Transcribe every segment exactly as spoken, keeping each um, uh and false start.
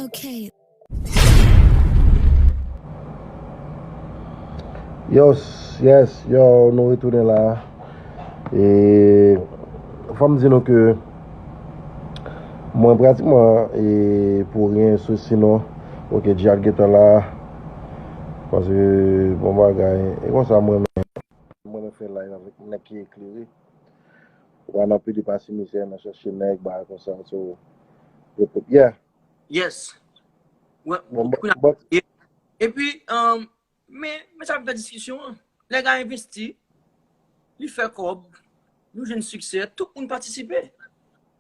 Okay. Yo, yes, yo, nou retounen la. E fò m di nou ke mwen pratikman e pou ryen sou sinon. Ok, Djihad gentan la. Paske bon bagay. E konsa mwen menm. Mwen menm fè live avèk nèg ki eklere. Ou pa nan pede pase mizè nan chèche nèg bagay konsa. So, yeah. Yes. Wè, bon, bon, e, epi, um, men, men sa fè diskisyon an. Nèg la envesti, li fè kòb, nou jwenn siksè, tout moun patisipe.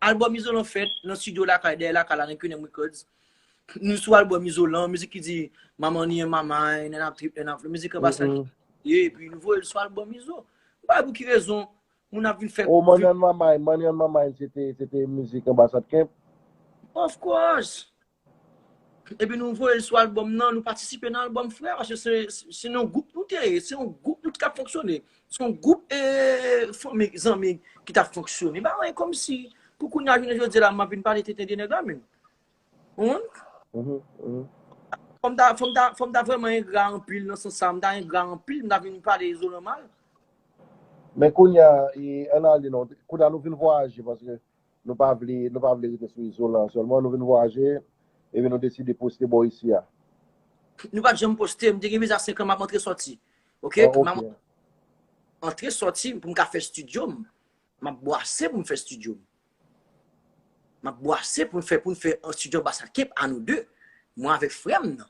Albòm Izolan fèt nan studio lakay, dèyè lakay la, nan Q and M Records. Nou sou albòm Izolan, mizik ki di Mama ni an mama, nana trip, nana flou, mizik anbasad. Epi nou voye l sou albòm Izo. M pa wè pou ki rezon moun ap vin fè. Oh, Money on My Mind, Money on My Mind, se te, se te mizik anbasad Kemp. Of course. Epi nou voye l sou albòm nan, nou patisipe nan albòm frè, paske se, se, se nan gwoup nou te ye, se yon gwoup nou t ap fonksyone. Se yon gwoup e fanmi, zanmi ki t ap fonksyone. Pa anyen kòmsi, pou kounye a jounen jodi a la, m ap vin pale tenten de nèg la menm. Ou konprann? Fò m ta, fò m ta, fò m ta vrèman engra anpil nan sans sa, m ta engra anpil, m ta vin pale Izolan mal. Men kounye a, e, ann ale non, kounye a nou vin vwayaje, paske nou pa vle, nou pa vle rete sou Izolan sèlman, nou vin vwayaje, epi nou deside poste bò isi a. Nou pa t janm poste, m te gen viza senk an, m ap antre sòti. Ok? M ap antre sòti pou m ka fè estidyo m. M ap bwase pou m fè estidyo m. M ap bwase pou m fè, pou m fè an estidyo anbasad Kemp a nou de. Mwen avèk frè m nan.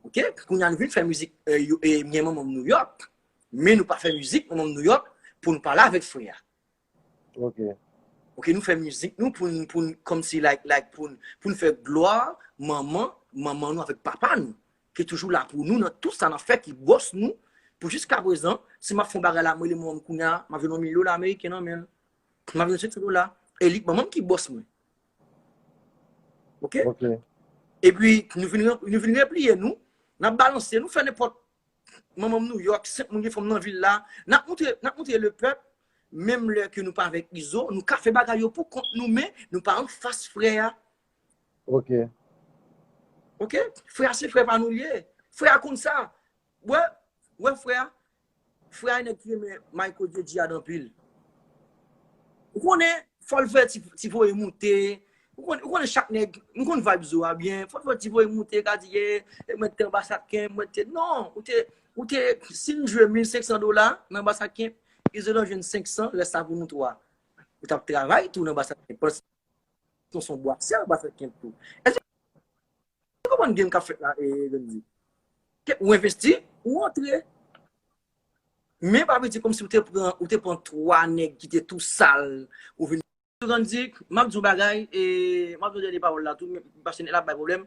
Ok? Kounye a nou vin fè mizik, e, yo, e, m gen manman m Nouyòk, men nou pa fè mizik manman m Nouyòk pou n pale avèk frè a. Ok. Ok, nou fè mizik nou pou n, pou n, kòmsi, like, like, pou n, pou n fè glwa manman, manman nou avèk papa nou, ki toujou la pou nou nan tout sa n ap fè, ki bòs nou, pou jiskaprezan, si m ap fè yon bagay la, mwen li mwen kounye a, m ap jwenn yon mil dola ameriken nan men l. M ap jwenn senk san dola. E li, manman m ki bòs mwen. Ok? Ok. Epi, nou vin, nou vin repliye nou, n ap balanse, nou fè nenpòt manman m Nouyòk, senk moun ki fè m nan vil la. N ap moutre, n ap moutre le pèp, menm lè ke nou pa avèk Izo, nou ka fè bagay yo pou kont nou, men nou pa anfas frè a. Ok. Ok? Frè a se frè pa nou l ye. Frè a konn sa. Wè, wè frè a. Frè a e nèg ki renmen Michael J. Djihad anpil. Ou konnen, fò l fè ti, ti voye moute. Ou konnen, ou konnen chak nèg, m konn vibe Zo a byen. Fò l fè ti voye moute, ka di, ye, e mwen te anbasad Kemp, mwen te, non, ou te, ou te, si n jwe mil senk san dola nan anbasad Kemp, Izolan jwenn senk san, rès la pou nou twa. Ou t ap travay tou nan anbasad Kemp. Panse se yon bwasè anbasad Kemp tou. Èske ou konprann game k ap fèt la, e, Grandy? Ou envesti, ou antre. Men pa vle di kòmsi ou te pran, ou te pran twa nèg ki te tou sal, ou vin Grandy, m ap di yon bagay, e, m ap di yon dènye pawòl la tou, men, paske nèg la bay pwoblèm.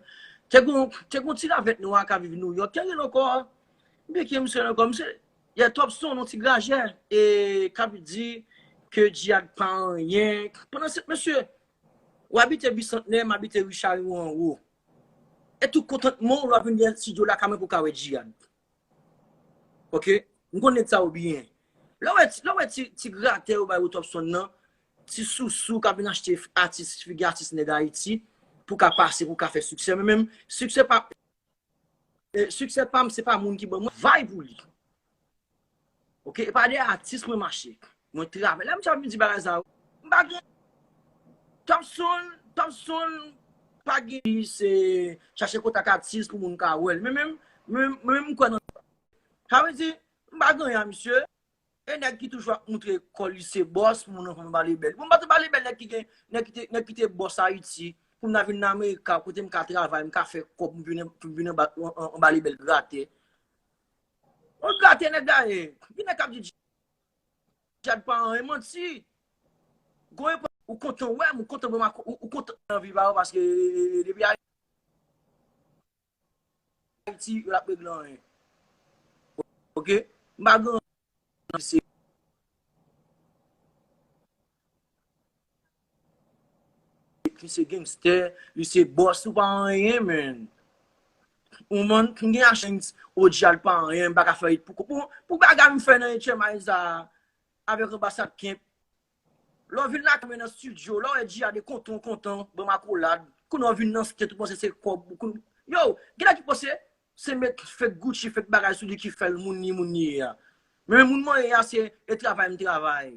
Te gon, te gon ti ravèt nwa k ap viv Nouyòk, ki rele ankò, m bliye ki misye ankò, misye, yè Topson, yon ti grajè, e, k ap di ke Djihad pa anyen. Pandan se, mesye, ou abite Bisantnè, m abite ri Chariwo anwo. E tou kontantman w, w ap vin nan estidyo lakay mwen pou w ka wè Djihad. Ok? M konn nèg sa yo byen. Lè w wè ti, lè w wè ti, ti gratè yo bay Topson nan, ti sousou k ap vin achte atis, figi atis nèg Ayiti, pou ka pase, pou ka fè siksè. Men menm, siksè pa, e, siksè pa m, se pa moun ki ban mwen, travay pou li. Ok? E pa de atis mwen mache. Mwen travay. Lè m ap vin di bagay sa yo, m pa gen Topson, Topson pa gen, se chache kontak atis pou moun ka wè l. Men menm, men menm, men menm m kwè nan sa. Sa vle di, m pa gen anyen a misye. E nèg ki toujou ap moutre kò li se bòs, pou moun anfan anba lebèl. Bon, m pa t anba lebèl nèg ki gen, nèg ki te, nèg ki te bòs Ayiti. Pou m ta vin nan Amerika, kote m ka travay, m ka fè kòb, m vin, m vin anba, an, an, anba lebèl gratè. Yon gratè nèg la ye. Gen nèg k ap di Djihad pa anyen, manti. Gon epòk, ou kontan wè m, ou kontan wè m, ou, ou kontan nan vi pa yo, paske depi Ayiti, yo l ap regle anyen. Ok? M pa gen anyen, se Li se gangstè, li se bòs, ou pa anyen, man. Ou man, m gen assurance, o Djihad pa anyen, m pa ka fè pou, pou, pou bagay m fè nan H M I sa, avèk anbasad Kemp. Lè w vin lakay mwen nan studio, lè w wè Djihad e kontan, kontan, ban m akolad. Kounye a w vin nan state, ou panse se kòb. Yo, gen nèg ki panse se met fake Gucci, fake bagay sou li ki fè l moun li, moun li ye a. Men, men moun mwen ye a, se e travay m travay.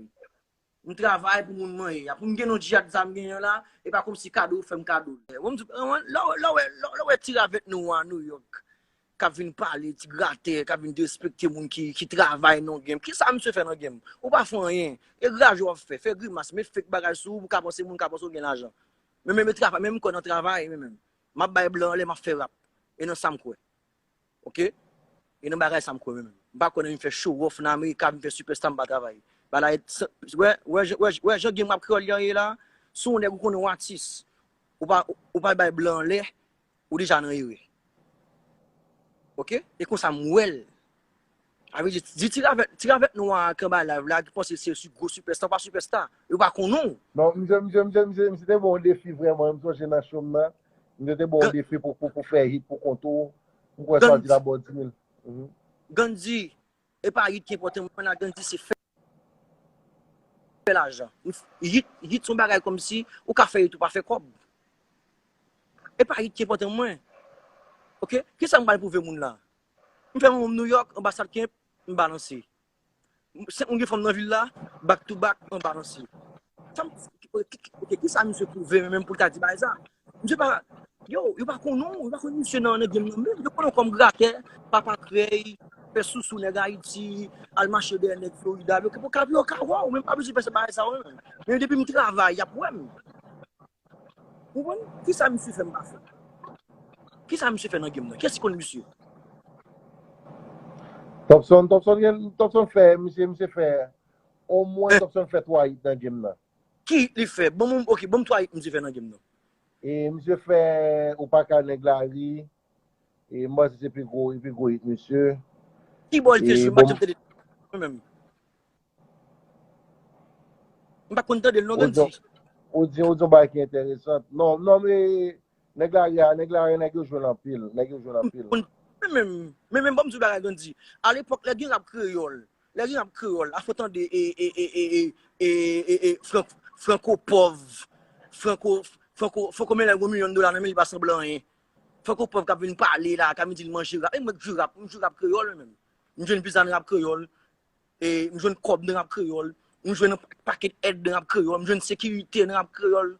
M travay pou moun mwen ye a. Pou m gen yon djihad sa m genyen la, e pa kòmsi kado ou fè m kado l. Bon, m di, lè w wè, lè w wè ti ravèt nou a New York k ap vin pale, ti gratè, k ap vin derespekte moun ki, ki travay nan game. Kisa misye fè nan game? Ou pa fè anyen. E raje w ap fè. Fè grimas, met fake bagay sou ou, ou ka panse moun ka panse w gen lajan. Men, men, men travay, men m kwè nan travay, men, men. M ap bay blan anlè, m ap fè rap. E nan sa m kwè. Oke? E nan bagay sa m kwè, men, men. M pa kwè nan vin fè show off nan Amerika, vin fè sipèsta, m pa travay. Bagay, wè, wè, wè, wè jan game rap kreyòl lan ye la, si w nèg ou konnen w atis, ou pa, ou pa bay blan anlè, ou deja nan erè. Oke? E konsa m wè l. A vle di, di ti ravèt, ti ravèt nwa a k anba live la, ki panse se si gwo sipèsta, pa sipèsta. Yo pa konnen w. Non, misye, misye, misye, misye, misye te ba w defi vrèman. M sonje nan show m nan. Misye te ba w defi pou, pou, pou fè hit pou kont ou. M kwè sa di la ba w dis mil. Mhm. Gandhi, e pa hit ki enpòtan mwen la, Gandhi se fè fè lajan. Hit, hit se yon bagay kòmsi ou ka fè hit ou pa fè kòb. E pa hit ki enpòtan mwen. Oke? Kisa m pral pwouve moun la? M fè manman m New York, anbasad Kemp, m balanse. Senk moun gen fanm nan vil la, back to back, m balanse. Sa m, oke, kisa misye pwouve menm pou l ta di bagay sa? Misye pa, yo, yo pa konnen w, yo pa konn misye nan, nan game nan menm. Yo konnen w kòm gratè, papa krèy, fè sousou nèg Ayiti, al mache dèyè nèg Florida. Yo, yo ka, yo ka wè w, men m pa bezwen fè se bagay sa yo menm. Men depi m travay, y ap wè m. Ou konprann? Kisa misye fè m pa fè? Kisa misye fè nan game nan? Kiyès ki konn misye? Topson, Topson gen, Topson fè, misye, misye fè, omwen Topson fè twa hit nan game nan. Ki hit li fè? Bon, bon, oke, bon, twa hit misye fè nan game nan. E misye fè Ou pa ka nèg lari. E m panse se pi gwo, pi gwo hit misye. Ki bò li te jwe? M pa janm tande mwen menm. M pa konn tande l non, Gandhi. Ou di, ou di yon bagay ki enteresan. Non, non, men nèg lari a, nèg lari a, nèg yo jwe l anpil. Nèg yo jwe l anpil. Men menm, men menm, ban m di w bagay, Gandhi. Alepòk, lè gen rap kreyòl, lè gen rap kreyòl, afè w tande e, e, e, e, e, e, e, e, Frank, Franco Pòv, Franco, Franco, Franco men lè gwo milyon dola nan men li pa sanble anyen. Franco Pòv k ap vin pale la, k ap vin di l manje rap. E mwen k jwi rap, m jwi rap kreyòl menm. M jwenn viza nan rap kreyòl. E m jwenn kòb nan rap kreyòl. M jwenn pakèt èd nan rap kreyòl. M jwenn sekirite nan rap kreyòl.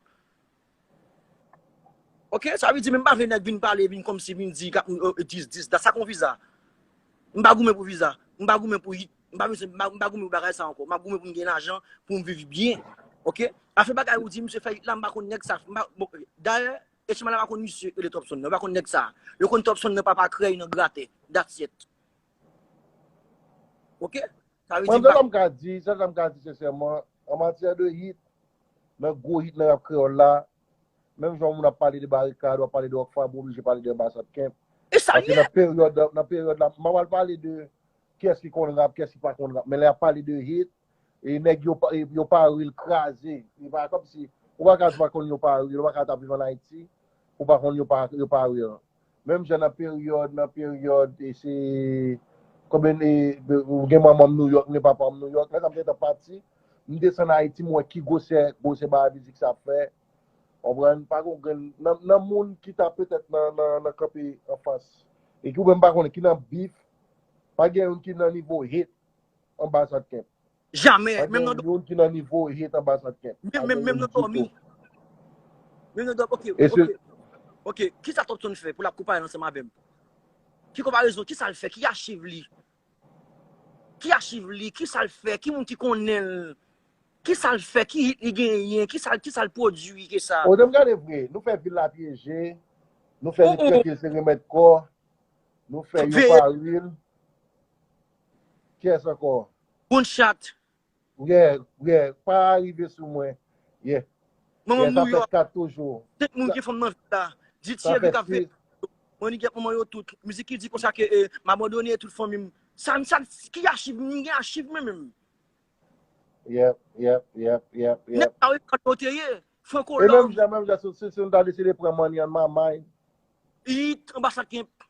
Oke, sa vle di, men m pa vle nèg vin pale, vin kòmsi vin di, dis, dis, dat sa k yon viza. M pa goumen pou viza. M pa goumen pou hit. M pa bezwen, m pa, m pa goumen pou bagay sa ankò. M ap goumen pou m gen lajan, pou m viv byen. Oke? Afè bagay ou di, misye fè hit la, m pa konn nèg sa. M pa, bon, dayè, H M L pa konn misye, rele Topson nan. Yo pa konn nèg sa. Yo konn Topson nan papa krèy nan gratè. That's it. Oke? Sa vle di, m pa, sèl sa m ka di, sèl sa m ka di sensèman, an matyè de hit, nan gwo hit nan rap kreyòl la, menm jan moun ap pale de Barikad, w ap pale de Rockfab, ou oblije pale de Anbasad Kemp. E sa l ye. Paske nan peryòd, nan peryòd la, m pa pral pale de kiyès ki konn rap, kiyès ki pa konn rap, men lè y ap pale de hit, e nèg yo pa, yo pare l kraze. E pa kòmsi, ou pa ka di w pa konn Yo Pare L, ou pa ka t ap viv ann Ayiti, ou pa konn Yo Pa, Yo Pare L. Menm jan nan peryòd, nan peryòd, e se, konbyen, e, gen manman m Nouyòk, gen papa m Nouyòk, lè sa m te t ap pati, m desann Ayiti, m wè ki gwosè, gwosè bagay mizik sa ap fè. Konprann? Pa gon grenn, nan, nan moun ki ta petèt nan, nan, nan kanpe anfas. E ki ou menm pa konnen ki nan bif, pa gen youn ki nan nivo hit Anbasad Kemp. Jamè, menm nan dòmi. Youn ki nan nivo hit Anbasad Kemp. Menm, menm, menm nan dòmi. Menm nan dòmi, oke, oke. Oke, kisa Topson fè pou l ap konpare l ansanm avè m? Ki konparezon, kisa l fè, ki achiv li? Ki achiv li, kisa l fè, ki moun ki konnen l? Kisa l fè, ki hit li genyen, kisa, kisa l pwodui ke sa? O, jan m gade vre, nou fè Vil la pyeje, nou fè Ret trankil se remèd kò, nou fè Yo Pare L. Kiyès ankò? Gunshot. Yeah, yeah, pa rive sou mwen. Yeah. Manman m Nouyòk. Sa fè kat toujou. Senk moun ki fanm nan vil la. Di ti epi k ap fè. Mwen ni gèt manman yo tout. Mizik ki di konsa ke, eh, m abandone tout fanmi m. Sa, sa, ki achiv, m gen achiv mwen menm. Yep, yep, yep, yep, yep. Nèg sa yo te ye. Franco Love. E menm jan, menm jan, si, si, si nou ta deside pran Money on My Mind. Hit, Anbasad Kemp.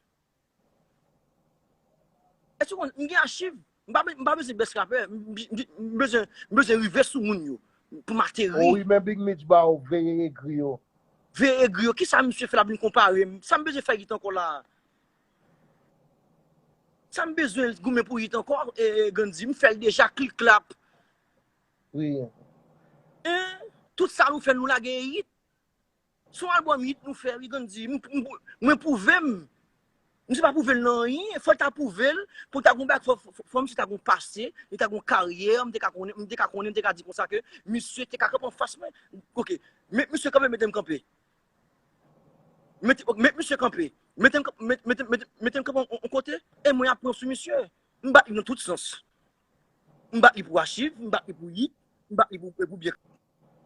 Èske w konn, m gen achiv. M pa, m pa bezwen bèst rapè. M, m, m bezwen, m bezwen rive sou moun yo. Pou m atere. Oh wi, men Big Mitch ba w veye egri yo. Veye egri yo, kisa misye fè l ap vin konpare m? Sa m bezwen fè hit ankò la? Sa m bezwen goumen pou hit ankò, e, e, Gandhi? M fè l deja, klik klap. Wi. Hein? Tout sa nou fè, nou lage hit. Se yon albòm hit nou fè, wi, Gandhi. M, m, mwen pwouve m. Misye pa pwouve l nan anyen. Fò l ta pwouve l, pou l ta gon bak, fò, fò, fò misye ta gon pase, li ta gon karyè, m te ka konnen, m te ka konnen, m te ka di konsa ke misye te ka kanpe anfas mwen. Ok. Met misye kanpe, mete m kanpe. Mete, ok, met misye kanpe. Mete m, mete, mete, mete, mete m kanpe yon, yon kote, e mwen ap pran sou misye. M bat li nan tout sans. M bat li pou achiv, m bat li pou hit, m bat li pou, pou byen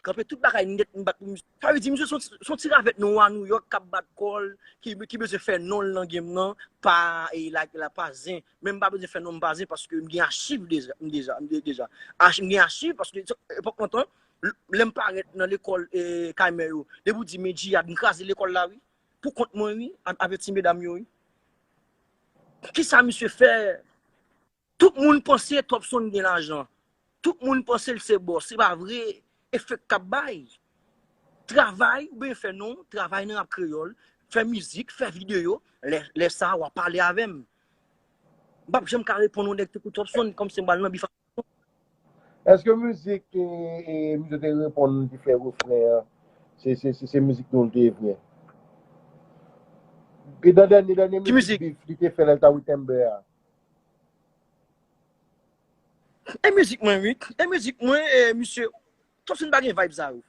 kanpe, tout bagay nèt, m bat pou misye. Sa vle di, misye se yon ti ravèt nwa New York k ap bat kò l, ki, ki bezwen fè non l nan game nan, pa, e, la, la pa zen. Men m pa bezwen fè non m pa zen, paske m gen achiv deja, m deja, m de-, deja. Ach-, m gen achiv, paske epòk lontan, l-, lè m parèt nan lekòl, e, Kaymè yo, depi w di men Djiyad, m kraze lekòl la, wi. Pou kont mwen, wi, a-, avèk ti medam yo, wi. Kisa misye fè? Tout moun panse Topson gen lajan. Tout moun panse l se bòs. Se pa vre. E fake k ap bay. Travay, ou byen fè non, travay nan rap kreyòl, fè mizik, fè videyo, lè, lè sa a w a pale avè m. M p ap janm ka reponn yon nèg tankou Topson, kòmsi m pral nan bif. Èske mizik, e, e, mizik te reponn ki fè refren an, se, se, se, se mizik nou l te vre? E nan dènye, dènye mizik bif li te fè lè l ta Witembè a? E mizik mwen, wi. E mizik mwen, e misye, Topson pa gen vibe sa yo.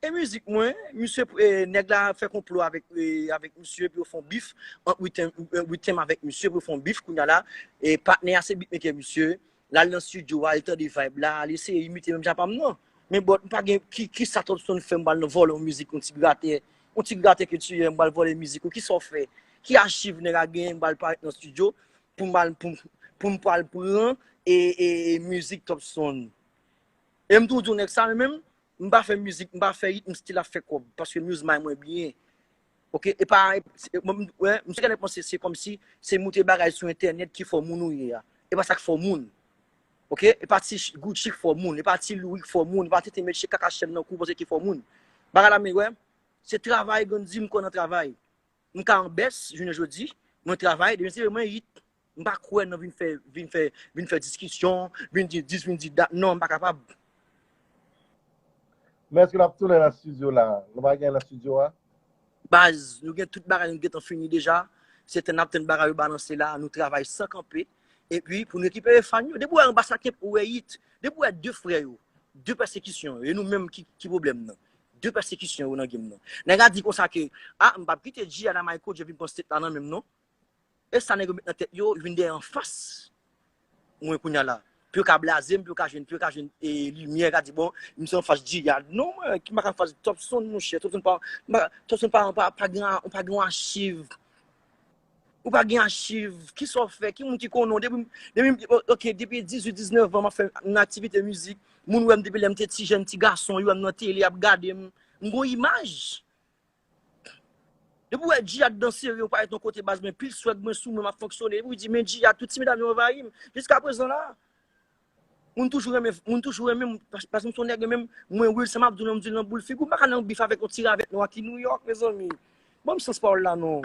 E mizik mwen, misye, e, nèg la fè konplo avèk, e, avèk misye pou yo fè yon bif ant Witembè avèk misye, pou yo fè yon bif kounye a la, e patnè a se beatmaker misye, l al nan studio a, li tande vibe la, li eseye imite menm jan pa m nan. Men bòt, m pa gen ki, kisa Topson fè m pral nan vòlè yon mizik yon ti gratè, yon ti gratè ke ti m pral vòlè mizik ou, kisa w fè? Ki achiv nèg a genyen m pral parèt nan studio pou m al, pou, pou m pral pran e, e, e mizik Topson? E m toujou di w nèg sa, men menm, m pa fè mizik, m pa fè hit, m still ap fè kòb, paske music mind mwen byen. Ok, e pa, e, mwen, m, wè, m genlè panse se kòmsi se moute bagay sou entènèt ki fè w moun ou ye a. E pa sa k fè w moun. Ok, e pa ti Gucci k fè w moun, e pa ti Louis k fè w moun, e pa T T Metche kaka chèn nan kou panse ki fè w moun. Bagay la, men wè, se travay, Gandhi, m kwè nan travay. M ka an bès, jounen jodi, mwen travay, demen se mwen hit. M pa kwè nan vin fè, vin fè, vin fè diskisyon, vin di dis, vin di dat. Non, m pa kapab. Men èske n ap tounen nan estidyo la? Nou pa gen nan estidyo a? Baz, nou gen tout bagay nou gentan fini deja. Se tann n ap tann bagay yo balanse la, nou travay san kanpe. Epi, pou nou rekipere fan yo. Depi w wè anba sa kenp, ou wè hit. Depi w wè de frè yo, de pèsekisyon yo. E nou menm ki, ki pwoblèm nan? De pèsekisyon yo nan game nan. Nèg la di konsa ke, a, m p ap kite Djiyad a Michael J vin pran state la nan men m non. E sa nèg yo met nan tèt yo, vin dèyè anfas mwen kounye a la. Pou yo ka blaze m, pou yo ka jwenn, pou yo ka jwenn e, limyè, ka di, bon, m se anfas Djiyad. Non, mwen, ki m pa ka anfas Topson, monchè. Topson pa, m pa, Topson pa, pa, pa gen, pa gen yon achiv. Ou pa gen achiv. Kisa w fè? Ki moun ki konnen w? Depi, depi, ok, depi dizuit, diznèf an, m ap fè yon aktivite mizik. Moun wè m depi lè m te ti jèn, ti gason, yo wè m nan tele, y ap gade m. M gon imaj. Depi w wè Djiyad dan sere, ou parèt yon kote baz mwen, pil swag mwen sou mwen, m ap fonksyone. Epi w di, men Djiyad, tout ti medam yo anvayi m. Jiska prezan la, moun toujou renmen, moun toujou renmen m, pas-, paske m se yon nèg, menm mwen, Wilson, m ap di w, m di l nan boul figi w, m pa ka nan bif avèk yon ti ravèt nwa ki New York, mezanmi. Ban m sans pawòl la, non.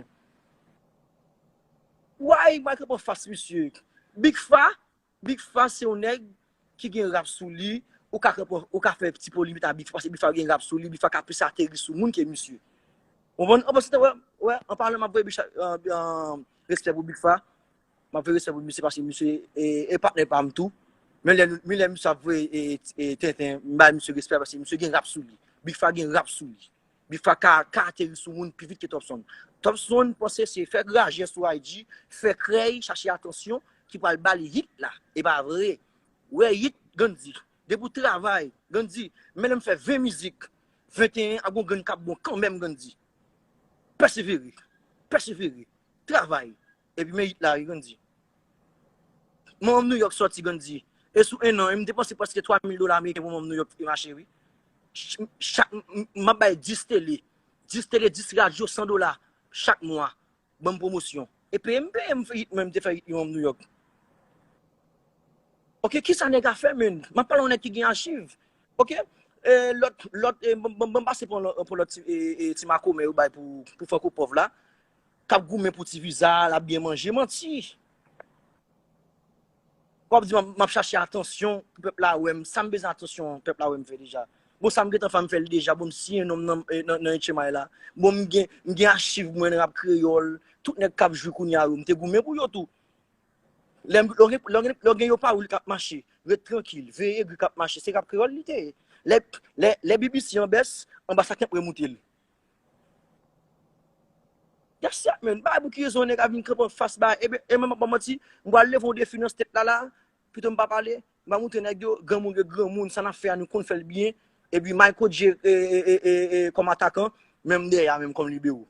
Why, m al kanpe anfas misye? Big Fa, Big Fa se yon nèg ki gen rap sou li, ou ka, ou ka fè ti polemik a Big Fa, paske Big Fa gen rap sou li, Big Fa ka plis ateri sou moun ke misye. Ou konprann? Ou panse, wè, wè, an palan, m ap voye Big Fa, euh, euh, respè pou Big Fa. M ap voye respè pou misye, paske misye e, e patnè pa m tou. Men lè, men lè misye ap voye e, e, tenten, m bay misye respè, paske misye gen rap sou li. Big Fa gen rap sou li. Big Fa ka, ka ateri sou moun pi vit ke Topson. Topson panse se fè grajè sou I G, fè krèy, chache atansyon, ki pral ba li hit la. E pa vre. Wè hit, Gandhi. Depi w travay, Gandhi, men lè m fè ven mizik, venteyen ap gon grenn k ap bon kanmenm, Gandhi. Pèsevere. Pèsevere. Travay. Epi men hit la, wi, Gandhi. Mwen menm New York sòti, Gandhi. E sou en an, m depanse prèske twa mil dola ameriken pou mwen menm New York mache, wi. Ch-, chak, m, m, m ap bay dis tele. Dis tele, dis radyo, san dola chak mwa. Ban m pwomosyon. E peye m, peye m hit mwen, m te fè hit yo menm New York. Ok, kisa nèg a fè, menn? M ap pale yon nèg ki gen achiv. Ok? e, lòt, lòt, e, ban, ban, ban m pase pran lòt, pran lòt ti, e, e, ti makomè yo bay pou, pou Franco Pòv la, k ap goumen pou ti viza, l ap byen manje, manti. W ap di, m ap, m ap chache atansyon pou pèp la wè m. Sa m bezwen atansyon pèp la wè m fè deja? Bon, sa m gentan fè, m fè l deja. Bon, m siyen non m nan, e, nan, nan H M I la. Bon, m gen, m gen achiv mwen nan rap kreyòl. Tout nèg k ap jwi kounye a yo, m te goumen pou yo tou. Lè m, lè w gen, lè w gen, lè w gen yo pa ou li k ap mache. Ret trankil, veye egri k ap mache. Se rap kreyòl li te ye. Lè, lè, lè B B C an bès, anba sa k ap remoute l. That's it, man. Bagay pou ki rezon nèg ap vin kanpe anfas bagay. Ebyen, e mwen, m ap ba w manti, m pral leve yon defi nan state la, la. Pito m pa pale, m va montre nèg yo, granmoun gen granmoun, sa n ap fè a, nou konn fè l byen. Epi Michael J, e, e, e, e, e, kòm atakan, men m dèyè a menm kòm libero.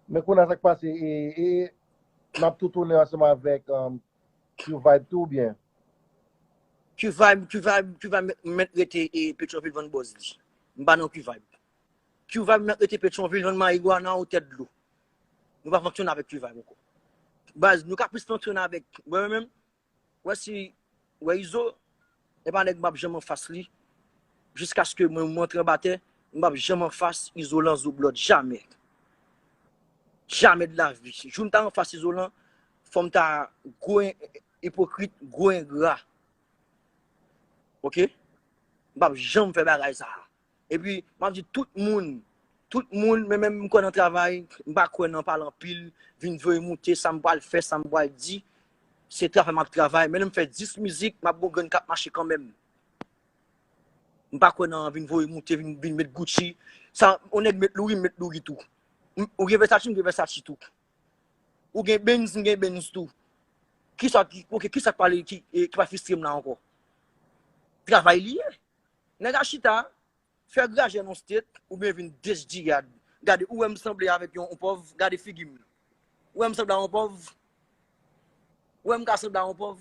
Men kounye a sa k pase, e, e, n ap tou tounen ansanm avèk, um, Q-Vibe tou oubyen? Q-Vibe, Q-Vibe, Q-Vibe mèt, mèt rete, e, Petyonvil vann bòz li. M pa nan Q-Vibe. Q-Vibe mèt rete Petyonvil vann marigwana ou tèt dlo. Nou pa fonksyone avèk Q-Vibe ankò. Baz, nou ka plis fonksyone avèk, wè menm, wè si, wè Izo, e pa nèg m ap janm anfas li, jiskaske mwen, mwen antre anba tè, m ap janm anfas Izo Lanzo Blood, jamè. Jamè de la vi. Jou m ta anfas Izolan, fò m ta gwo en-, ipokrit, gwo engra. Oke? M p ap janm fè bagay sa a. Epi, m ap di tout moun, tout moun, men menm m kwè nan travay, m pa kwè nan pale anpil, vin voye moute, sa m pral fè, sa m pral di, se travay m ap travay. Men lè m fè dis mizik, m ap gon grenn k ap mache kanmenm. M pa kwè nan vin voye moute, vin, vin met Gucci. Sa, yon nèg met Louis, m met Louis tou. M, ou gen Versace, m gen Versace tou. Ou gen Benz, m gen Benz tou. Kisa ki, oke, kisa k pale, ki, e, ki pa fristre m la ankò? Travay li ye. Nèg a chita, fè grajè nan state, oubyen vin diss Djihad. Gade, ou wè m sanble avèk yon, yon pòv, gade figi m. Ou wè m sanble a yon pòv? Ou wè m ka sanble a yon pòv?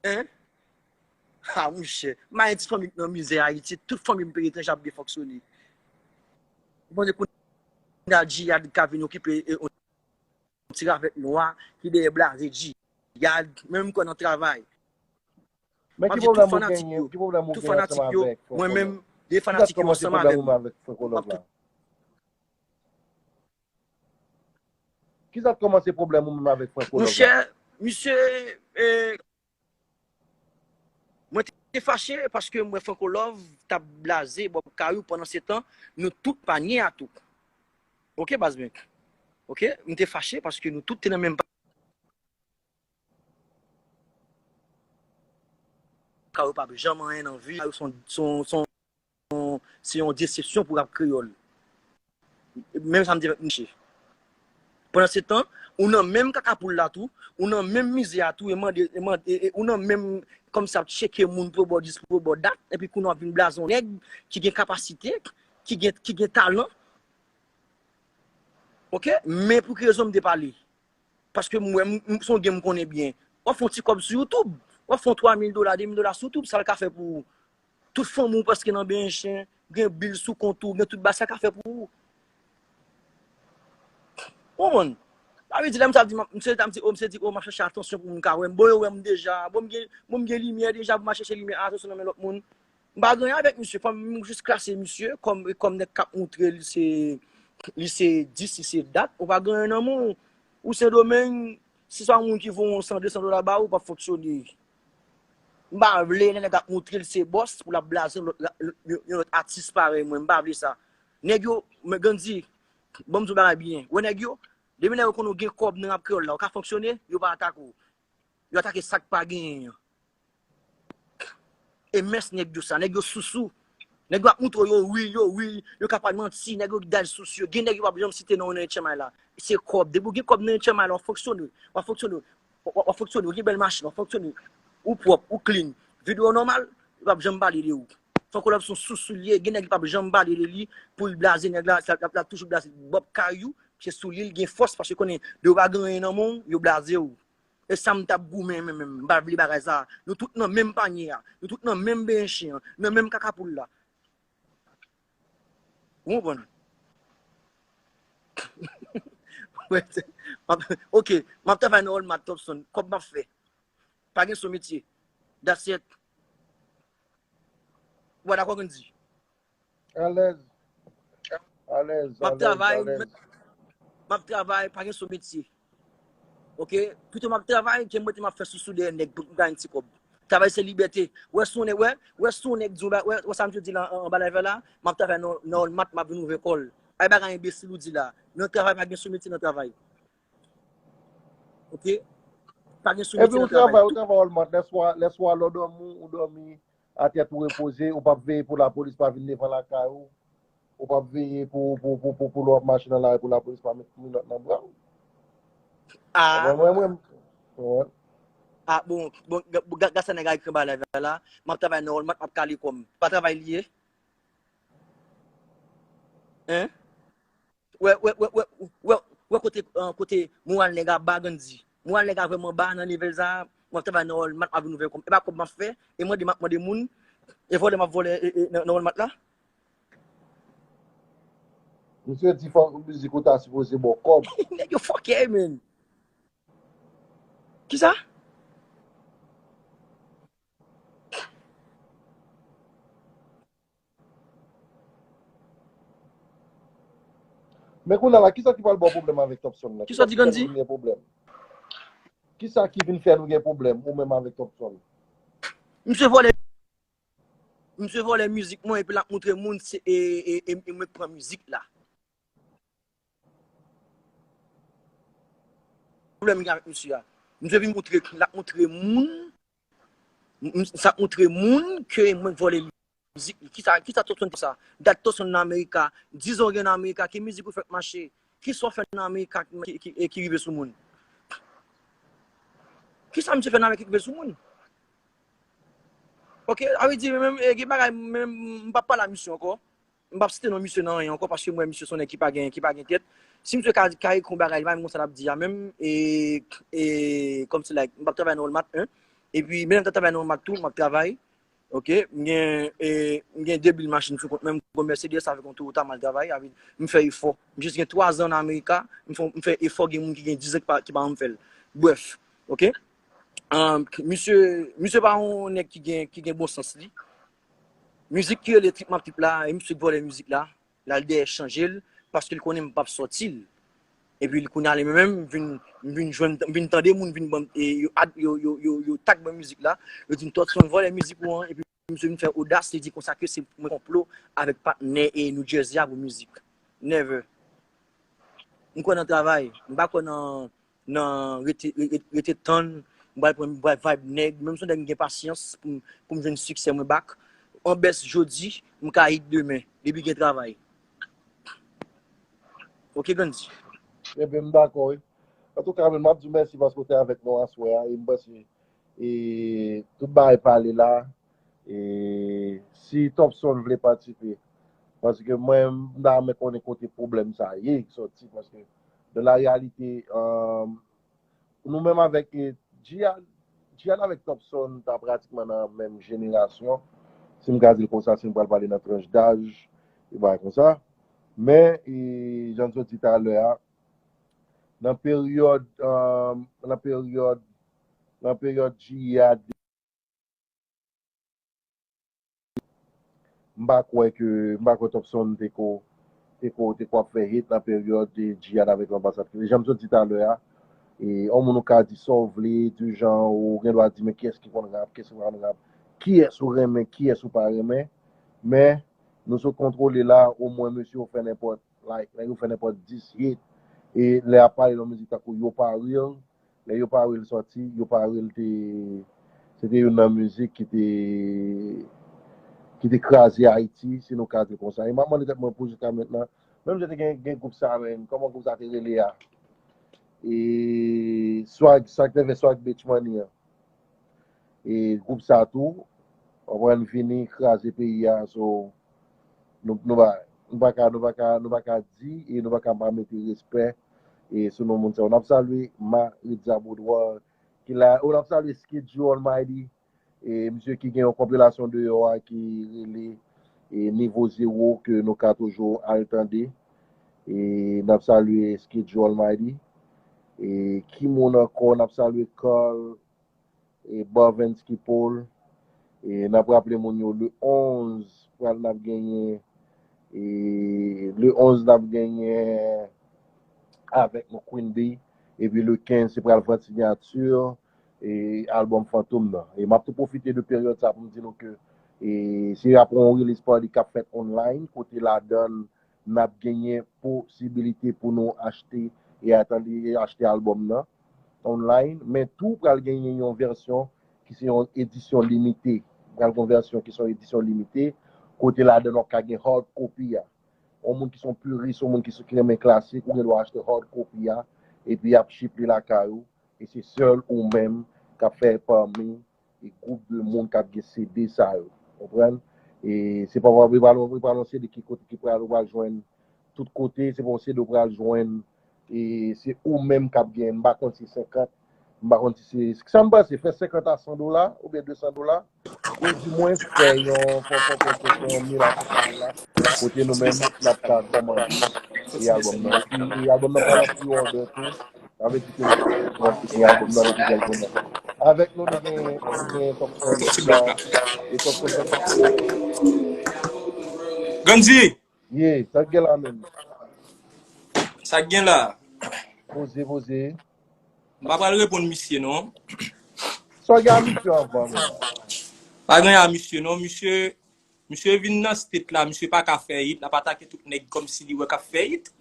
Hein? Ha, monchè. M pa gen ti fanmi k nan mizè Ayiti. Tout fanmi m peyi etranje ap byen fonksyone. Ou panse kounye a Djihad ka vin okipe, e, yon ti ravèt nwa ki dèyè blaze Djihad, menm m kwè nan travay. Men ki pwoblèm ou genyen, ki pwoblèm ou genyen ansanm avèk Franco Love? Mwen menm, de fanatik yo ansanm avè m. Kisa k kòmanse pwoblèm ou menm avèk Franco Love la? Kisa k kòmanse pwoblèm ou menm avèk Franco Love la? Monchè, misye, e, mwen te fache paske m wè Franco Love t ap blaze Bob Kayou pandan se tan nou tout pa nye a tou. Oke, baz mwen. Oke, m te fache paske nou tout te nan menm pa. Kayou p ap janm anyen nan vi, Kayou se yon, se yon, se yon, se yon desepsyon pou rap kreyòl. Menm sa m di avèk Miche. Pandan se tan, ou nan menm kakapoul la tou, ou nan menm mizè a tou, e mande, e mande, e, e, ou nan menm kòmsi ap tcheke moun pou bò dis, pou bò dat, epi kounye a w ap vin blaze yon nèg ki gen kapasite, ki gen, ki gen talan. Oke? Men pou ki rezon m te pale? Paske m wè, m, m, se yon game m konnen byen. W ap fè yon ti kòb sou YouTube. W ap fè yon twa mil dola, de mil dola sou YouTube, sa l ka fè pou ou? Tout fanmi w prèske nan benyen chen, gen bil sou kont ou, gen tout bagay, sa l ka fè pou ou? Ou konprann? Sa vle di, lè misye ap di, misye ap di, o, misye di, o, m ap chèche atansyon pou moun ka wè m. Bon, yo wè m deja. Bon, m gen, bon, m gen limyè deja pou m al chèche limyè, atansyon nan men lòt moun. M pa gen anyen avèk misye, fò m jis klase misye kòm, kòm nèg k ap moutre li se, li se dis, li se dat, ou pa gen anyen nan men w. Ou Sendomeng, si se yon moun ki voye yon san, de san dola ba ou, ou p ap fonksyone. M pa vle lè nèg ap moutre l se bòs pou l ap blaze yon lòt, yon lòt atis parèy mwen, m pa vle sa. Nèg yo, men Gandhi, ban m di w bagay byen. Wè nèg yo, depi nèg yo konnen w gen kòb nan rap kreyòl la, ou ka fonksyone, yo pa atake w. Yo atake sa k pa genyen an. E mès nèg yo sa, nèg yo sousou. Nèg yo ap moutre w yo real, yo real, yo ka pral manti, nèg yo dal sousou yo. Gen nèg yo p ap janm site non w nan H M I la. Se kòb. Depi w gen kòb nan H M I la, w ap fonksyone, w ap fonksyone, w ap, w ap fonksyone, w gen bèl machin, w ap fonksyone. Ou pwòp, ou clean. Videyo w nòmal, yo p ap janm pale de ou. Franco Love se yon sousou li ye, gen nèg ki p ap janm pale de li, pou l blaze nèg la, l ap, l ap toujou blaze Bob Kayou, se sou li l gen fòs, paske konnen, depi w pa gen anyen nan men w, yo blaze w. E sa m t ap goumen menm, menm, m pa vle bagay sa. Nou tout nan menm panye a. Nou tout nan menm benyen chen an. Nan menm kakapoul la. Ou konprann? Oke, m ap travay nan Walmart Topson. Kòb m ap fè. Pa gen sou metye. That's it. Ou pa dakò, Grandy? Alèz. Alèz, M ap alèz, travay, alèz. M ap travay, pa gen sou metye. Ok? Pito m ap travay, ke m rete m ap fè sousou dèyè nèg pou m gade ti kòb. Travay se libète. Wè si yon nèg, wè, wè si yon nèg di w, wè, wè sa m di la an, anba live la, m ap travay nan, nan Walmart, m ap vin ouvè kòl. Ay bagay enbesil ou di la. Nan travay, pa gen sou metye nan travay. Ok? Pa gen sou Epi metye ou nan travay. Travay, ou travay Walmart, lèswa, lèswa lè w dòmi, ou dòmi atè tou repoze, ou p ap veye pou lapolis pa vin devan lakay ou, ou p ap veye pou, pou, pou, pou, pou lè w ap mache nan lari pou lapolis pa met minòt nan bra w. Ah, Mwen, mwen, mwen, mwen, ah, bon, bon, ga- ga- gasa nèg a ekri anba live la, m ap travay nan Walmart, m ap kale kòm. Pa travay li ye? Hein? Wè, wè, wè, wè, wè, wè kote, euh, kote moral nèg a ba, Grandy. Moral nèg a vrèman ba nan level sa, m ap travay nan Walmart, m ap vin ouvè kòm. E pa kòb m ap fè, e mande m ap mande moun, e vòlè m ap vòlè e, e, nan, nan Walmart la. Misye di fò mizik ou ta sipoze ba w kòb. Nèg yo fucking, man. Kisa? Men kounye a la, kisa ki pral ba w pwoblèm avèk Topson la? Kisa w di, Grandy? Kisa ki vin fè nou gen pwoblèm, ou menm avèk Topson? Misye vòlè, misye vòlè mizik mwen epi l ap montre moun se e, e, e, e mwen k pran mizik la. Pwoblèm gen avèk misye a. Misye vin montre, l ap montre moun, m- m- sa ap montre moun ke mwen k vòlè mizik li. Kisa, kisa Topson te sa? Dat Topson nan Amerika, dizon gen nan Amerika, ki mizik ou fèk mache? Kisa w fè nan Amerika ki, ki, ki, ki rive sou moun? Kisa misye fè nan Amerika ki rive sou moun? Ok, sa vle di, menm, eh, gen bagay, menm, m p ap pale a misye ankò. M p ap site non misye nan anyen ankò, paske m wè misye se yon nèg ki pa gen, ki pa gen tèt. Si misye ka, ka ekri yon bagay, li pa menm konn sa l ap di a menm, e, e, kòmsi like, m p ap travay nan Walmart, en. Epi, menm lè m t ap travay nan Walmart tou, m ap travay. Ok, m gen, e, m gen de bil machin sou kont mwen, m gen Mercedes avèk yon Toyota m al travay, avè, m fè efò. M jis gen twa zan nan Amerika, m fè, m fè efò, gen moun ki gen diz an ki pa, ki pa janm fè l. Brèf, ok. Um, misye, misye pa yon nèg ki gen, ki gen bon sans li. Mizik ki rele Trip M ap Trip la, e misye k vòlè mizik la, l al dèyè chanje l, paske l konnen m p ap sòti l. Epi l kounye a li menm, m vin, m vin jwenn, m vin tande moun vin ban m, e, yo, ad- yo, yo, yo, yo tag mwen mizik la, yo di m Topson vòlè mizik ou an, epi misye vin fè odas, li di konsa ke se mwen konplo avèk patnè e New Jersey a pou mizik. Never. M kwè nan travay, m pa kwè nan, nan rete, rete, rete tann, m pral pran, m pral vibe nèg, menm si yon nèg m gen pasyans pou m, pou m jwenn siksè mwen back. An bès jodi, m ka hit demen, depi gen travay. Ok, Grandy? Ebyen, m dakò, wi. Antouka, men m ap di w mèsi paske w te avèk nou aswè a, e m panse, e, tout bagay pale la, e, si Topson vle patisipe, paske mwen, m ta renmen konnen kote pwoblèm sa ye, ki sòti, paske, nan la reyalite, um, nou menm avèk, e, Jihad, Jihad avèk Topson ta pratikman nan menm jenerasyon, si m ka di l konsa, si m pral pale nan tranch daj, e bagay konsa. Men, e, jan m sot di talè a, nan peryòd, um, nan peryòd, nan peryòd Jihad, m pa kwè ke, m pa kwè Topson te ko, te ko, te ko ap fè hit nan peryòd de Jihad avèk Anbasad. E jan m sot di talè a, e, yon moun ou ka di sa w vle, di jan ou gen dwa di, men kiyès ki konn rap, kiyès ki pa konn rap, kiyès ou renmen, kiyès ou pa renmen. Men, nou sot kontwole la, omwen mesye yo fè nenpòt, like, nèg yo fè nenpòt dis hit. E lè y ap pale nan mizik tankou Yo Pa Real, lè Yo Pa Real sòti, Yo Pa Real te, se te youn nan mizik ki te, ki te kraze Ayiti, si nou ka di l konsa. E m ap mande tèt mwen pou jiska mentnan, menm jan te gen, gen gwoup sa, men, kòman gwoup sa te rele a? E Swag, sa k te fè Swag Beach Money an. E gwoup sa tou, konprann, vini kraze peyi a, so, nou, nou pa, nou pa ka, nou pa ka, nou pa ka di, e nou pa ka pa mete respè, e sou non moun sa yo. N ap salye Maritza Boudoir, ki la, oh, n ap salye Skid Joe Almighty, e misye ki gen yon konpilasyon deyò a ki rele, e Nivo Zewo, ke nou ka toujou al tande. E n ap salye Skid Joe Almighty. E ki moun ankò? N ap salye Carl, e Barvensky Paul, E n ap raple moun yo, le onz, pral n ap genyen, e le onz, n ap genyen avèk nou Queen Bee, epi le kenz, se pral vant sinyati, e albòm Fantom nan. E m ap tou pwofite de peryòd sa pou m di nou ke, e se ap yon release party k ap fèt online, kote ladan n ap genyen posibilite pou nou achte e atann e achte albòm nan online, men tou pral genyen yon vèsyon ki se yon edisyon limite. Pral gen yon vèsyon ki se yon edisyon limite, kote ladan w ap ka gen hard copy a. Yon moun ki se yon puris, yon moun ki, ki renmen klasik, ou gen dwa achte hard copy a, epi y ap ship li lakay ou, e se sèl ou menm k ap fè pami e gwoup de moun k ap gen C D sa yo. Konprann? E se pa, e pa, e pa yon C D ki kote ki pral, ou pral jwenn tout kote, se pa yon C D ou pral jwenn, e se ou menm k ap gen, m pa konn si senkant, m pa konn si se, sa m panse, fè senkant a san dola, oubyen de san dola, ou di mwen fè yon, fè, fè, fè, fè, fè yon mil a san dola, kote nou menm, n ap ka kòmande e albòm nan. Epi, e albòm nan pral an pre-order tou, sa vle di ke nou gen albòm nan depi kèk moman. Avèk nou, nou gen, nou gen Topson Love la, e Topson Love la. Gandhi! Ye, sa k gen la menm? Sa k gen la? Poze, poze. M pa pral reponn misye non. Sa w gen a misye anvan menm? Pa gen a misye non, misye, misye vin nan state la, misye pa ka fè hit, l ap atake tout nèg kòmsi li wè k ap fè hit.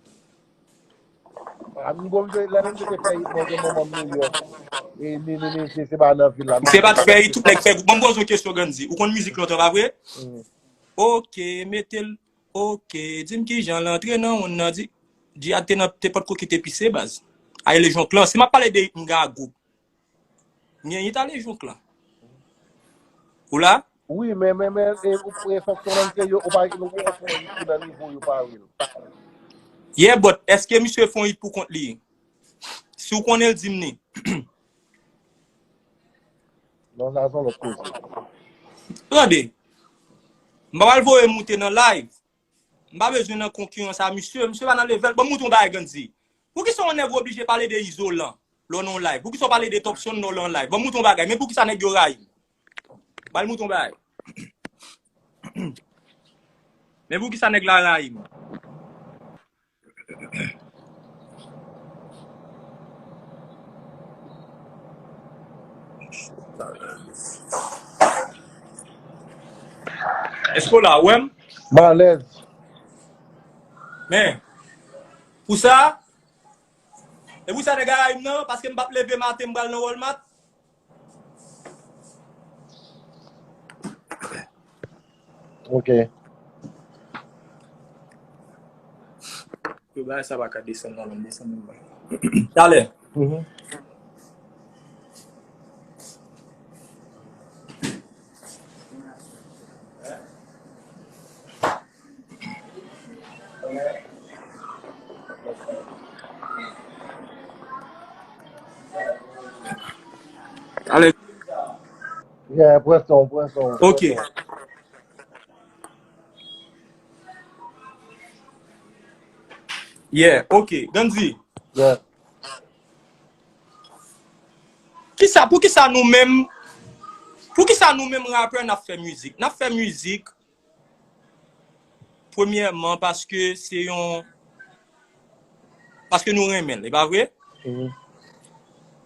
A, m gon misye, lè misye te fè hit, mwen gen manman m New York. E ni, ni, ni, se, se pa nan vil la. Misye pa t fè hit, tout nèg fè. Ban m poze w kesyon, Gandhi. Ou konn mizik lontan, pa vre? Mm. Ok, mete l. Ok, di m kijan l antre nan wonn nan, di, di a te nan, te potko kite pise baz. Ay Lejon Klan. Si m ap pale de hit, m gen a gwoup. M gen hit a Lejon Klan. Ou la? Wi, men, men, men, e, ou, e, fòk se nan se yo, ou pa, nou, ou fè yon hit ki nan nivo yo pa real. Yeah, but èske misye fè yon hit pou kont li? Si w konnen l, di m ni. Non, sa se yon lòt koze. Tande, m pa pral voye moute nan live. M pa bezwen nan konkirans a misye. Misye pa nan level. Ban m montre yon bagay, Gandhi. Poukisa yon nèg oblije pale de Izolan lè w nan yon live? Poukisa w pale de Topson lè w nan yon live? Ban m montre yon bagay. Men poukisa nèg yo rayi m? Ban m montre yon bagay. Men poukisa nèg la rayi m? Èske w la, ou wè m? M alèz. Men, pou sa, e pou sa nèg la rayi m nan, paske m p ap leve maten, m pral nan Walmart. Ok. Yo bagay sa pa ka desann non, desann non. Talè. Mhm. Ale. Yeah, pran san w, pran san w. Ok. Yeah, ok. Gandhi. Yeah. Kisa, poukisa nou menm, poukisa nou menm rapè n ap fè mizik? N ap fè mizik, premyèman, paske se yon, paske nou renmen l, e pa vre? Mhm.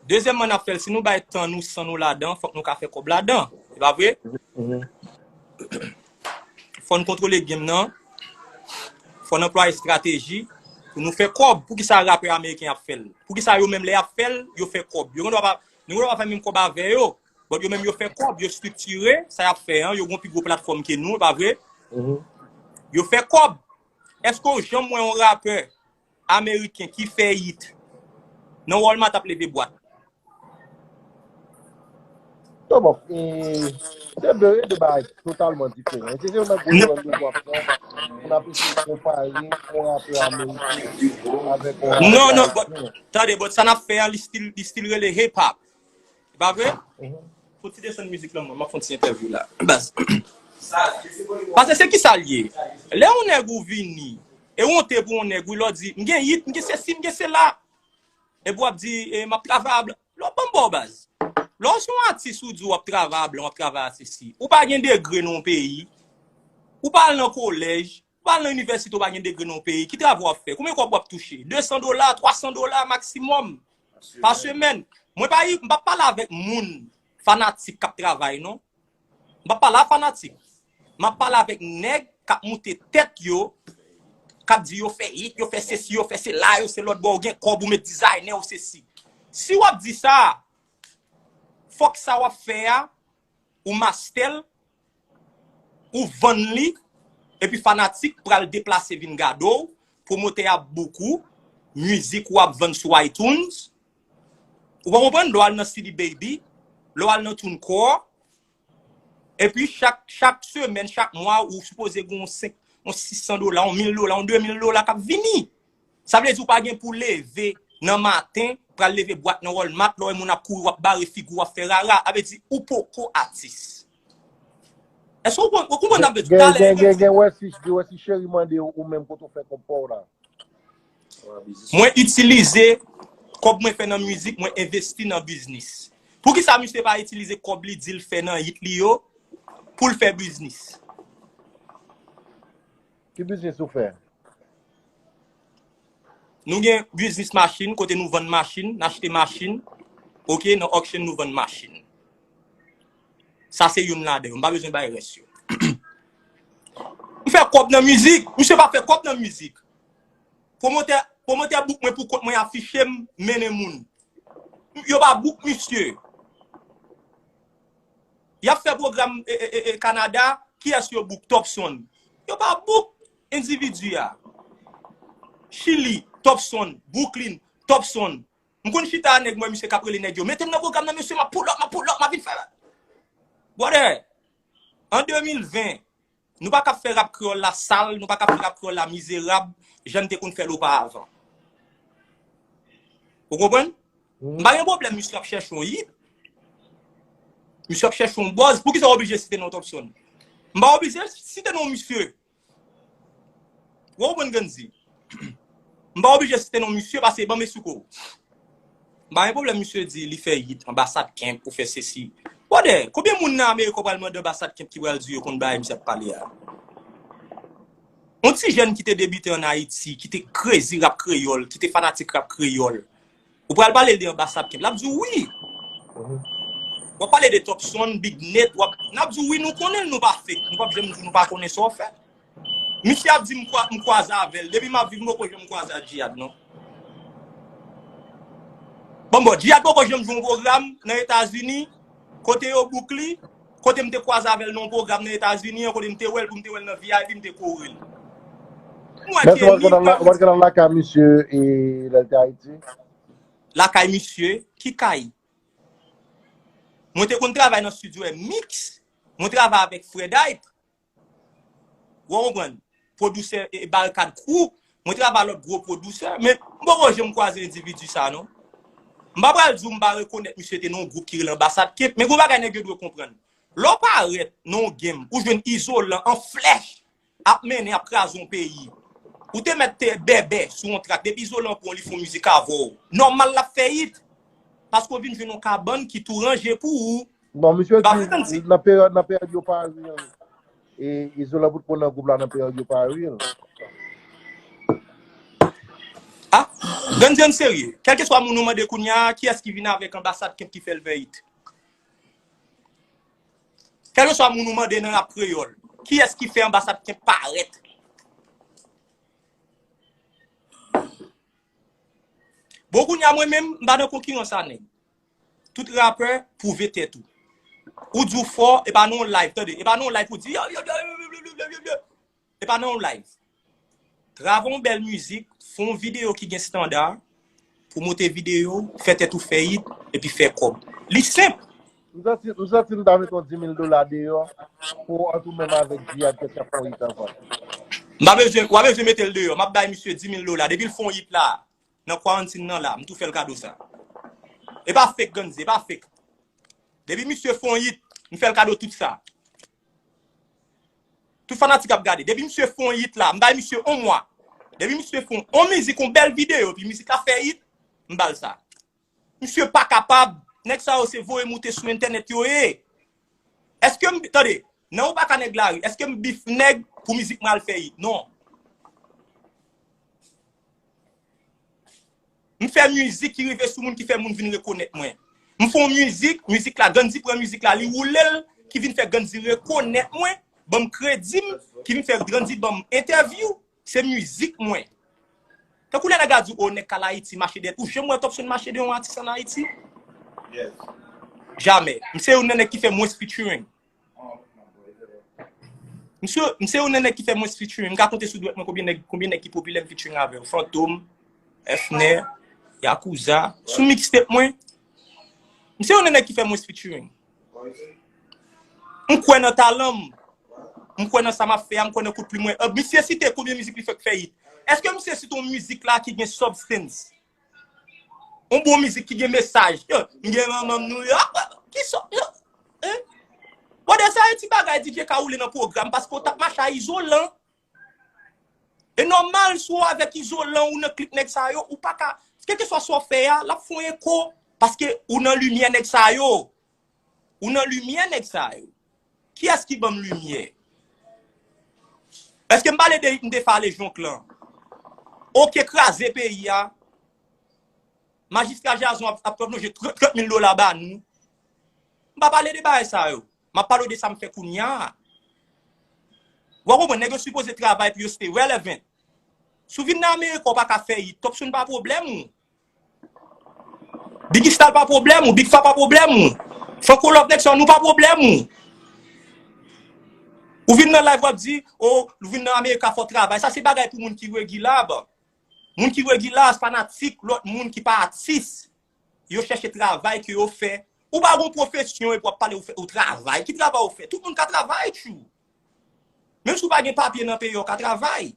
Dezyèmman, n ap fè l, si nou bay tan nou, san nou ladan, fòk nou ka fè kòb ladan, e pa vre? Mhm. Fò n kontwole game nan. Fò n anplwaye estrateji pou nou fè kòb. Poukisa rapè ameriken ap fè l? Poukisa yo menm lè y ap fè l, yo fè kòb? Yo gendwa pa, nou gendwa pa fè menm kòb avè yo. But yo menm yo fè kòb, yo estriktire sa y ap fè an, yo gon pi gwo platfòm ke nou, pa vre? Mhm. Yo fè kòb. Èske w janm wè yon rapè ameriken ki fè hit nan Walmart ap leve bwat? Non, bon, e, se de, de bagay totalman diferan. E se, se yon gwo erè nou ap fè, pou n ap eseye konpare yon rapè ameriken avèk yon rapè ayisyen. Non, non, but, tande, but sa n ap fè a, li still, li still rele hip hop. E pa vre? Mhm. Fò ti desann mizik lan, mwen, m ap fè yon ti entèvyou la. Baz. Paske se ki sa l ye? Lè yon nèg ou vini, e wonte pou yon nèg, wi, lè w di, m gen hit, m gen sesi, m gen sela. Epi w ap di, e, m ap travay a blan. Lè w ban m ba w baz. Lè w se yon atis, ou di w ap travay a blan, w ap travay a sesi. Ou pa gen degre nan yon peyi. Ou pa al nan kolèj. Ou pa al nan inivèsite, ou pa gen degre nan yon peyi. Ki travay w ap fè? Konbyen kòb w ap touche? De san dola, twa san dola maksimòm pa semèn. Mwen pa, m p ap pale avèk moun fanatik k ap travay, non. M p ap pale a fanatik. M ap pale avèk nèg k ap moute tèt yo, k ap di yo fè hit, yo fè sesi, yo fè sela, yo se lòt bò, ou gen kòb, ou met dizayne, ou sesi. Si w ap di sa, fòk sa w ap fè a, ou master l, ou vann li, epi fanatik pral deplase vin gade w, pwomotè a book ou, mizik ou ap vann sou iTunes. Ou pa konprann? Lè w al nan C D Baby, lè w al nan TuneCore, epi chak, chak semèn, chak mwa, ou sipoze gen yon senk, yon sis san dola, yon mil dola, yon de mil dola k ap vini. Sa vle di ou pa gen pou leve nan maten, pral leve bwat nan Walmart, lè w wè moun ap kouri, w ap bare figi w, w ap fè rara. Sa vle di ou poko atis. Èske w konprann, ou konprann sa m vle di? Talè gen, gen, gen, gen, wè si, wè si cheri mande ou, ou menm kote w fè kòb pa w la. Mwen itilize kòb mwen fè nan mizik, mwen envesti nan biznis. Poukisa misye pa itilize kòb li di l fè nan hit li yo pou l fè biznis? Ki biznis ou fè? Nou gen biznis machin, kote nou vann machin, n achte machin, oke, nan auction nou vann machin. Sa se youn ladan yo, m pa bezwen bay rès yo. M fè kòb nan mizik, misye pa fè kòb nan mizik. Pwomotè, pwomotè book mwen pou kont mwen, afiche m, mennen moun. Yo pa book misye. Y ap fè pwogram, e, e, e, e, Kanada, kiyès yo book? Topson. Yo pa book endividi a. Chili, Topson. Brooklyn, Topson. M konn chita a nèg, mwen, misye k ap rele nèg yo, "Mete m nan pwogram nan, mesye, m ap pull up, m ap pull up, m ap vin fè." Brother, an de mil ven, nou pa ka fè rap kreyòl la sal, nou pa ka fè rap kreyòl la mizerab, jan n te konn fè l oparavan. Ou konprann? M pa gen pwoblèm, misye ap chèche yon hit. Misye ap chèche yon buzz. Poukisa w oblije site non Topson? M pa oblije site non misye. Ou konprann, Gandhi? M pa oblije site non misye, paske ban m esiko. M pa gen pwoblèm misye di li fè hit, Anbasad Kemp, ou fè sesi. Brother, konbyen moun nan Amerik ou pral mande Anbasad Kemp ki pral di yo konn bagay misye ap pale a? Yon ti jèn ki te debite ann Ayiti, ki te crazy rap kreyòl, ki te fanatik rap kreyòl. Ou pral pale l de Anbasad Kemp, l ap di w wi. W ap pale de Topson, Big Net, w ap, n ap di w wi, nou konnen l, nou pa fake, nou p ap janm di w nou pa konnen sa w fè. Misye ap di m kwa-, m kwaze avè l. Depi m ap viv, m poko janm kwaze ak Djihad, non. Bon, bon, Djihad poko janm jwe yon pwogram nan Etazini, kote yo book li, kote m te kwaze avè l nan yon pwogram nan Etazini an, kote m te wè l, pou m te wè l nan V I P, m te kore l. M wè ke ni w pa t gen nan lakay misye, e, lè l te Ayiti? Lakay misye? Ki kay? Mwen te konn travay nan studio M-Mix. Mwen travay avèk Fred Hype. Ou konprann? Pwodisè, e, Barikad Crew. Mwen travay lòt gwo pwodisè. Men m poko janm kwaze endividi sa, non. M pa pral di w m pa rekonèt misye te nan yon gwoup ki rele Anbasad Kemp. Men gon bagay nèg yo dwe konprann. Lè w parèt nan yon game, ou jwenn Izolan an flèch ap mennen, ap kraze yon peyi. Ou te mèt te bèbè sou yon trak. Depi Izolan pran w, li fè yon mizik avè w, nòmal l ap fè hit. Paske w vin jwenn yon kabann ki tou ranje pou ou. Bon, misye di nan peryòd, nan peryòd yo pa ri an, e Izolan pou t pran nan gwoup la nan peryòd yo pa ri an. Ah, Gandhi, ann serye. Kèlkeswa moun ou mande kounye a, kiyès ki vin avèk Anbasad Kemp ki fè l fè hit? Kèlkeswa moun ou mande nan rap kreyòl, kiyès ki fè Anbasad Kemp parèt? Bon, kounye a mwen menm, m pa nan konkirans a nèg. Tout rapè pwouve tèt ou. Ou di w fò, e pa nan yon live, tande, e pa nan yon live ou di, yo, yo, yo, e pa nan yon live. Travay yon bèl mizik, fè yon videyo ki gen estanda, pwomote videyo, fè tèt ou fè hit, epi fè kòb. Li senp. M santi, m santi m ta met yon di mil dola deyò pou w ant ou menm avèk Djihad kèk ap fè yon hit ansanm. M pa bezwen, w pa bezwen mete l deyò. M ap bay misye di mil dola. Depi l fè yon hit la, nan kwarantin nan la, m tou fè l kado sa. E pa fake, Gandhi, e pa fake. Depi misye fè yon hit, m fè l kado tout sa. Tout fanatik ap gade. Depi misye fè yon hit la, m bay misye yon mwa. Depi misye fè yon, yon mizik, yon bèl videyo, epi mizik la fè hit, m ba l sa. Misye pa kapab. Nèg sa yo se voye moute sou entènèt yo ye. Èske m, tande, nan ou pa ka nèg lari, èske m bif nèg pou mizik mwen al fè hit? Non. M fè mizik ki rive sou moun, ki fè moun vin rekonèt mwen. M fè yon mizik, mizik la, Gandhi pran mizik la, li woule l, ki vin fè Gandhi rekonèt mwen, ban m kredi m, ki vin fè Gandhi ban m entèvyou, se mizik mwen. Tankou lè nèg la di w, o, nèg k al Ayiti mache dèyè, ou janm wè Topson mache dèyè yon atis ann Ayiti? Jamè. M se youn nan nèg ki fè mwens featuring. M se, m se youn nan nèg ki fè mwens featuring. M ka konte sou dwèt mwen konbyen nèg, konbyen nèg ki popilè m featuring avè yo. Fantom, Efner, Yakuza. Sou mixtape mwen, m se youn nan nèg ki fè mwens featuring. M kwè nan talan m. M kwè nan sa m ap fè a, m kwè nan kout plim mwen. Misye site konbyen mizik li fèk fè hit? Èske misye site yon mizik la ki gen substance? Yon bon mizik ki gen mesaj. Yo, m gen manman m Nouyòk. Ki sòt yo? Hein? Bon, de sa, e ti bagay D J ka woule nan pwogram, paske w t ap mache a izolan. E nòmal, si w avèk izolan, ou nan klik nèg sa yo, ou pa ka, kèlkeswa sa w fè a, l ap fè yon eko, paske ou nan limyè nèg sa yo. Ou nan limyè nèg sa yo. Kiyès ki ban m limyè? Èske m pale de, m defale jonk lan? Oke, kraze peyi a. Majistra Jason ap, ap plonje trant, trant mil dola ba nou. M pa pale de bagay sa yo. M ap pale w de sa m fè kounye a. W a konprann, nèg yo sipoze travay pou yo stay relevant. Si w vin nan Amerika, w pa ka fè hit, Topson pa pwoblèm ou. Biggy Stal pa pwoblèm ou, Big Fa pa pwoblèm ou. Franco Love Nèg sa, nou pa pwoblèm ou. Ou vin nan live, w ap di, o, ou vin nan Amerika, fò w travay. Sa se bagay pou moun ki regilab. Moun ki regilab, fanatik, lòt moun ki pa atis. Yo chèche travay ke yo fè. Ou pa gon pwofesyon epi w ap pale ou fè, ou travay. Ki travay ou fè? Tout moun ka travay, tchou. Menm si w pa gen papye nan peyi a, w ka travay.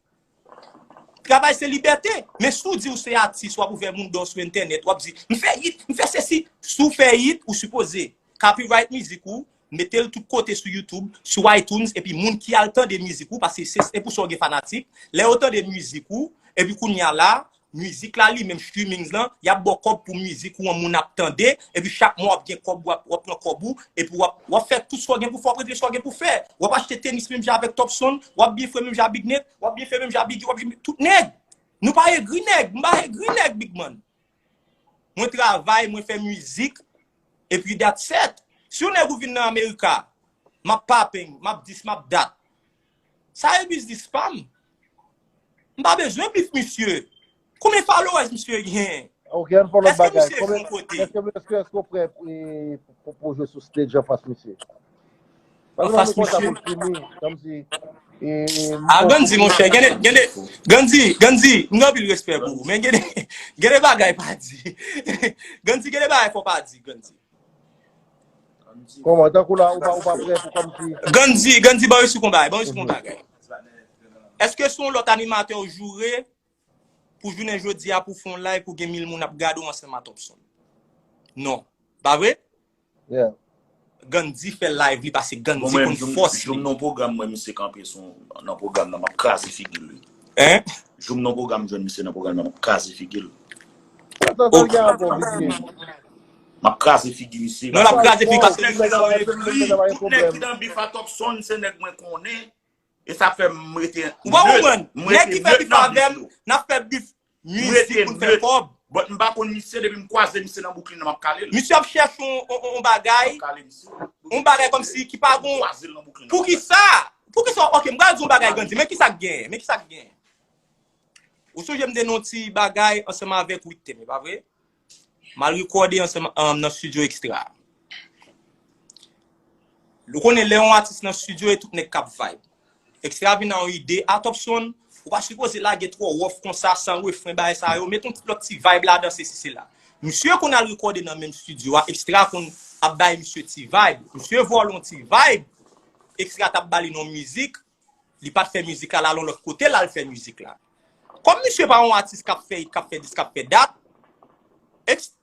Travay se libète. Men si w di w se atis, w ap ouvè moun dò sou entènèt, w ap di, "M fè hit, m fè sesi." Si w fè hit, ou sipoze copyright mizik ou, mete l tout kote sou YouTube, sou iTunes, epi moun ki al tande mizik ou, paske se, se pou sa w gen fanatik, lè yo tande mizik ou, epi kounye a la, mizik la li menm, streamings lan, y ap ba w kòb pou mizik ou an moun ap tande, epi chak mwa w ap gen kòb, w ap, w ap pran kòb ou, epi w ap, w ap fè tout sa w gen pou fè, w ap regle sa w gen pou fè. W ap achte tenis menm jan avèk Topson, w ap byen fre menm jan a Big Net, w ap byen fre menm jan a Biggy, w ap byen, tout nèg. Nou pa egri nèg, m pa egri nèg, Big Man. Mwen travay, mwen fè mizik, epi that's it. Si yon nèg ou vin nan Amerika, m ap papeng, m ap dis, m ap dat. Sa e biznis pa m. M pa bezwen bif misye. Konbyen followers misye gen? Ok, ann fè lòt bagay. Èske misye fon kote? Èske, èske, èske w prè pou, pou, pou jwe sou stage anfas misye? Anfas misye. Kòmsi, e, a, Gandhi, monchè, gen de, gen de, Gandhi, Gandhi, m gen anpil respè pou ou, men gen de, gen de bagay pa di. Gandhi, gen de bagay fò pa di, Gandhi. Kòman, tankou la, ou pa, ou pa prè pou kòmsi. Gandhi, Gandhi, ban yo sou konba, ban yo sou konba, bagay. Èske se yon lòt animatè ou joure pou jounen jodi a, pou fè yon live, pou gen mil moun ap gade w ansanm a Topson? Non. Pa vre? Yeah. Gandhi fè live li pase Gandhi konn fòs li. Jou m nan pwogram, mwen, misye kanpe sou, nan pwogram nan, m ap kraze figi l, wi. Hein? Jou m nan pwogram, jwenn misye nan pwogram nan, m ap kraze figi l. Sa, sa, sa gen rapò, Big Game? M ap kraze figi misye. Non, l ap kraze figi paske nèg ki nan bif, tout nèg ki nan bif a Topson, se nèg mwen konnen. E sa fè m rete nèt. Ou pa konprann? Nèg ki fè bif avè m, n ap fè bif mizik pou n fè kòb. But m pa konn misye, depi m kwaze misye nan Brooklyn nan, m ap kale l. Misye ap chèche yon, yon, yon bagay, yon bagay kòmsi ki pa gon. Poukisa? Poukisa? Ok, m pral di yon bagay, Gandhi. Men kisa k gen? Men kisa k gen? Ou sonje m te nan yon ti bagay ansanm avèk Witten, e pa vre? M al rekòde ansanm, um, nan studio Extra. Ou konnen lè yon atis nan studio e tout nèg k ap vibe. Extra vin ak yon ide, a Topson, ou pa sipoze lage twò wòf konsa, san refren, bagay sa yo, met yon ti lòt ti vibe ladan, sesi sela. Misye konn al rekòde nan menm studio a, Extra konn ap bay misye ti vibe. Misye vòlè yon ti vibe, Extra t ap ba li nan mizik, li pa t fè mizik la, l al yon lòt kote, l al fè mizik la. Kòm misye pa yon atis k ap fè hit, k ap fè dis, k ap fè dat, Ex-,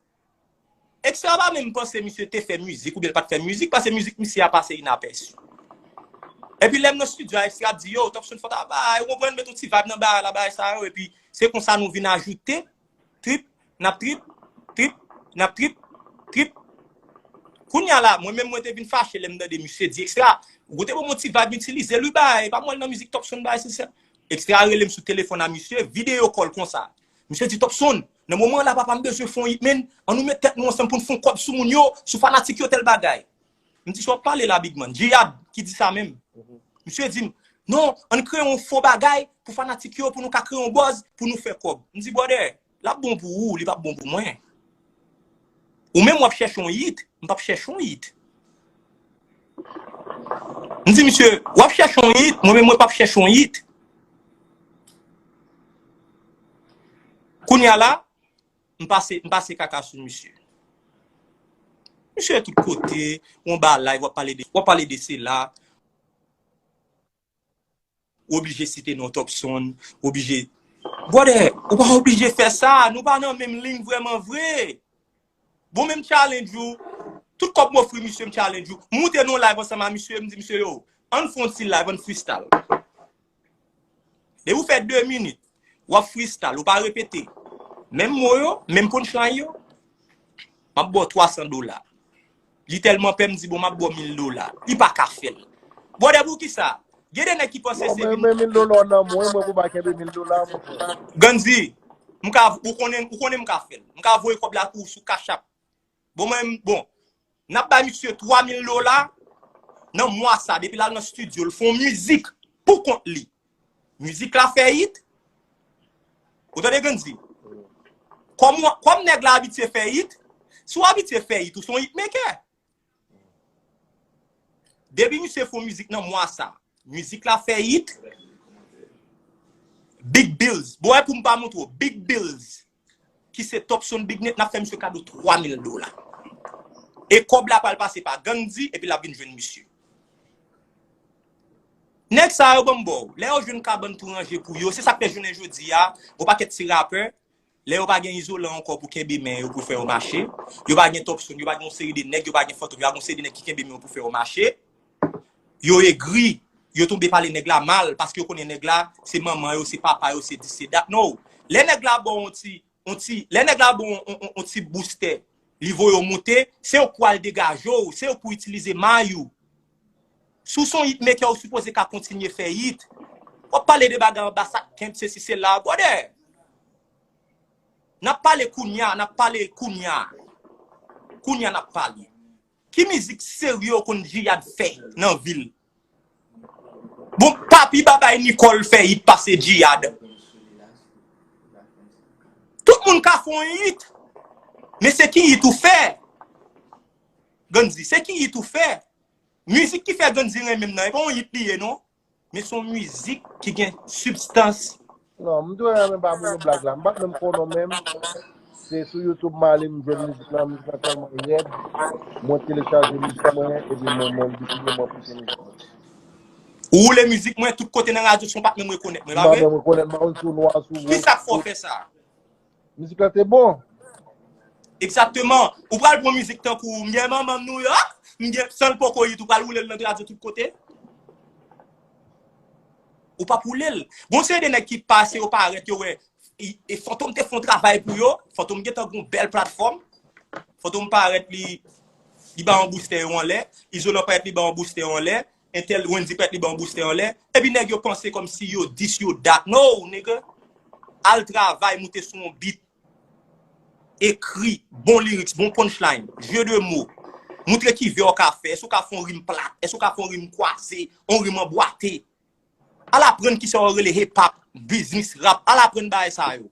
Extra pa menm panse misye te fè mizik oubyen l pa t fè mizik, paske mizik misye a pase inapèsi. Epi lè m nan studio a, Extra ap di, "Yo, Topson fò ta bay, ou konprann, met yon ti vibe nan bagay la, bagay sa yo," epi se konsa nou vin ajoute, trip, n ap trip, trip, n ap trip, trip, Kounye a la, mwen menm mwen te vin fache lè m tande misye di Extra, ou te ban m yon ti vibe, m itilize l wi, bay, pa mwen nan mizik Top Sound bay, se sa. Extra rele m sou telefòn a misye, video call konsa. Misye di Top Sound, nan moman la papa m bezwen fè yon hit, men, an nou met tèt nou ansanm pou n fè yon kòb sou moun yo, sou fanatik yo, tèl bagay. M di sa w ap pale la, big man. Jihad ki di sa menm. Misye di m, non, ann kreye yon fo bagay pou fanatik yo, pou nou ka kreye yon buzz, pou nou fè kòb. M di, brother, l ap bon pou ou, li p ap bon pou mwen. Ou menm w ap chèche yon hit, m p ap chèche yon hit. M di misye, w ap chèche yon hit, mwen menm mwen p ap chèche yon hit. Kounye a la, m pase, m pase kaka sou misye. Misye tout kote, w anba live, w ap pale de, w ap pale de sela. Ou oblije site non Top Sound, ou oblije. Brother, ou pa oblije fè sa, nou pa nan menm liy vrèman vre. Bon, menm challenge ou, tout kòb m ofri misye, m challenge ou. M moute nan live ansanm a misye, m di misye, yo, ann fè yon ti live, ann freestyle. Depi ou fè de minit, w ap freestyle, ou pa repete. Menm mo yo, menm punchline yo, m ap ba w twa san dola. Li tèlman pè, m di, bon, m ap ba w mil dola. Li pa ka fè l. Brother, poukisa? Gen de nèg ki panse se vin. Men mil dola nan mwen, mwen pou pa kenbe mil dola, monchè. Gandhi, m ka, ou konnen, ou konnen m ka fè l. M ka voye kòb la pou ou sou Cash App. Bon, mwen, bon, n ap bay misye twa mil dola nan mwa sa, depi l al nan estidyo, l fè yon mizik pou kont li. Mizik la fè hit. Ou tande Gandhi? Kòm, kòm nèg la abitye fè hit, si w abitye fè hit, ou se yon hitmaker. Depi misye fè yon mizik nan mwa sa, mizik la fè hit, Big Bills. Bon, e pou m pa montre w, Big Bills, ki se Top Sound Big Net, n ap fè misye kado twa mil dola. E kòb la pral pase pa Gandhi, epi l ap vin jwenn misye. Nèg sa yo ban m ba w. Lè yo jwenn kabann tou ranje pou yo, se sa k fè jounen jodi a, yon pakèt ti rapè, lè yo pa gen izolan ankò pou kenbe men yo pou fè yo mache, yo pa gen Top Sound, yo pa gen yon seri de nèg, yo pa gen Fantom, yo pa gen yon seri de nèg ki kenbe men yo pou fè yo mache, yo egri, yo tonbe pale nèg la mal, paske yo konnen nèg la, se manman yo, se papa yo, se dis, se dat. No. Lè nèg la ba w yon ti, yon ti, lè nèg la ba w yon, yon, yon, yon ti boustè, li voye w moute, se yon kou al degaje w, se yon kou itilize may ou. Si w se yon hitmaker, ou sipoze ka kontinye fè hit. W ap pale de bagay anba sa k kenb, sesi, sela, brother. N ap pale kounye a, n ap pale kounye a. Kounye a n ap pale. Ki mizik serye w konn Jihad fè nan vi l? Bon, pa pi bagay Nicole fè hit pase Jihad. Tout moun ka fè yon hit. Men se ki hit ou fè? Gandhi, se ki hit ou fè? Mizik ki fè Gandhi renmen m nan, e pa yon hit li ye, non. Men se yon mizik ki gen sibstans. Non, m te renmen pa pou yon blag la. M pa t menm konnen w menm. Se sou YouTube m ale, m jwenn mizik la, mizik la tèlman rèd. Mwen telechaje mizik mwen, epi mwen, mwen deside mwen pouse mizik mwen. Ou woule mizik mwen tout kote nan radyo, si w pa t menm rekonèt mwen, pa vre? M pa menm rekonèt, m pa konn si w nwa, si w wouj. Kisa k fè w fè sa? Mizik la te bon. Egzakteman. Ou pral pran mizik tankou m gen manman m Nouyòk, m gen san l poko hit, ou pral woule l nan radyo tout kote? Ou p ap woule l. Gon seri de nèg ki pase, yo parèt, yo wè, e, e Fantom te fè yon travay pou yo, Fantom gentan gon bèl platfòm, Fantom parèt li, li ba yon boustè yo anlè, Izolan parèt li ba yon boustè yo anlè, entèl Wendy parèt li ba yon boustè anlè, epi nèg yo panse kòmsi yo dis, yo dat. No, nigga. Al travay, moute sou yon beat. Ekri, bon lyrics, bon punchline, jeu de mots. Moutre ki vè w ka fè, èske w ka fè yon rim plat, èske w ka fè yon rim kwaze, yon rim anbwate. Al aprann kisa yo rele hip hop, biznis, rap, al aprann bagay sa yo.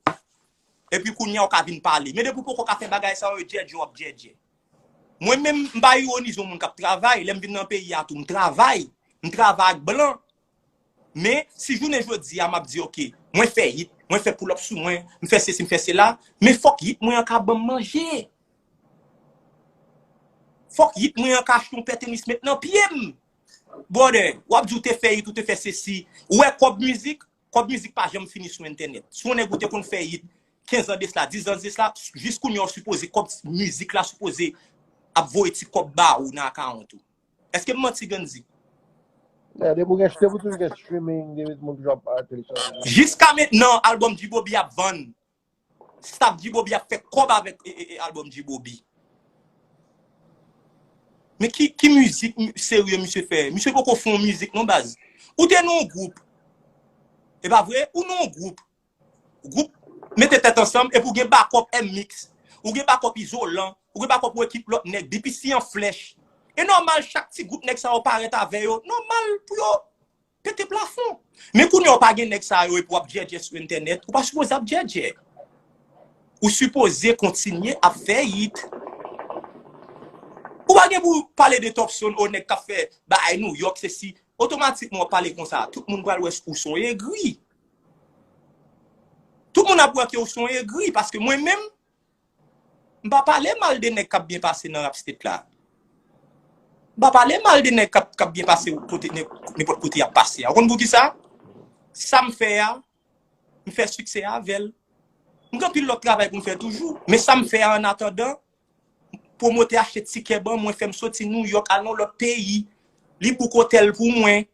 Epi kounye a w ka vin pale. Men depi w poko ka fè bagay sa yo, djèdjè w ap djèdjè. Mwen menm, m pa ironize yon moun k ap travay, lè m vin nan peyi a tou, m travay. M travay ak blan. Men, si jounen jodi a, m ap di, oke, mwen fè hit, mwen fè pull up sou mwen, m fè sesi, m fè sela, men fòk hit mwen an ka ban m manje. Fòk hit mwen an ka achte yon pè tenis met nan pye m. Brother, w ap di w te fè hit, ou te fè sesi. Ou wè kòb mizik, kòb mizik pa janm fini sou entènèt. Si yon nèg ou te konn fè hit kenz an de sila, dis an de sila, jis kounye a w sipoze kòb mizik la sipoze ap voye ti kòb ba ou nan akawont ou. Èske m manti, Gandhi? Yeah, depi w gen, depi w toujou gen streaming, depi moun toujou ap, ap telechaje. Jiska mentnan, albòm G-Bobby ap vann. Staff G-Bobby ap fè kòb avèk, e, e, e, albòm G-Bobby. Men ki, ki mizik mi- serye misye fè? Misye poko fè yon mizik non baz. Ou te nan yon gwoup. E pa vre? Ou nan yon gwoup. Gwoup mete tèt ansanm epi ou gen bakòp M-Mix. Ou gen bakòp Izolan. Ou gen bakòp ou ekip lòt nèg. B P C an flèch. E nòmal chak ti gwoup nèg sa yo parèt avè yo. Nòmal pou yo pete plafon. Men kounye a ou pa gen nèg sa yo epi w ap djèdjè sou entènèt, ou pa sipoze ap djèdjè. Ou sipoze kontinye ap fè hit. Ou pa gen pou pale de Topson, o nèg k ap fè bagay New York, se si. Otomatikman w ap pale konsa, tout moun pral wè ou se yon egri. Tout moun ap wè ke ou se yon egri, paske mwen menm, m pa pale mal de nèg k ap byen pase nan rap state la. M pa pale mal de nèg k ap, k ap byen pase kote, nenpòt kote y ap pase a. Ou konn poukisa? Sa m fè a, m fè siksè avè l. M gen anpil lòt travay pou m fè toujou. Men sa m fè a, annatandan, pwomotè achte tikè ban mwen, fè m soti New York, al nan lòt peyi. Li book otèl pou mwen.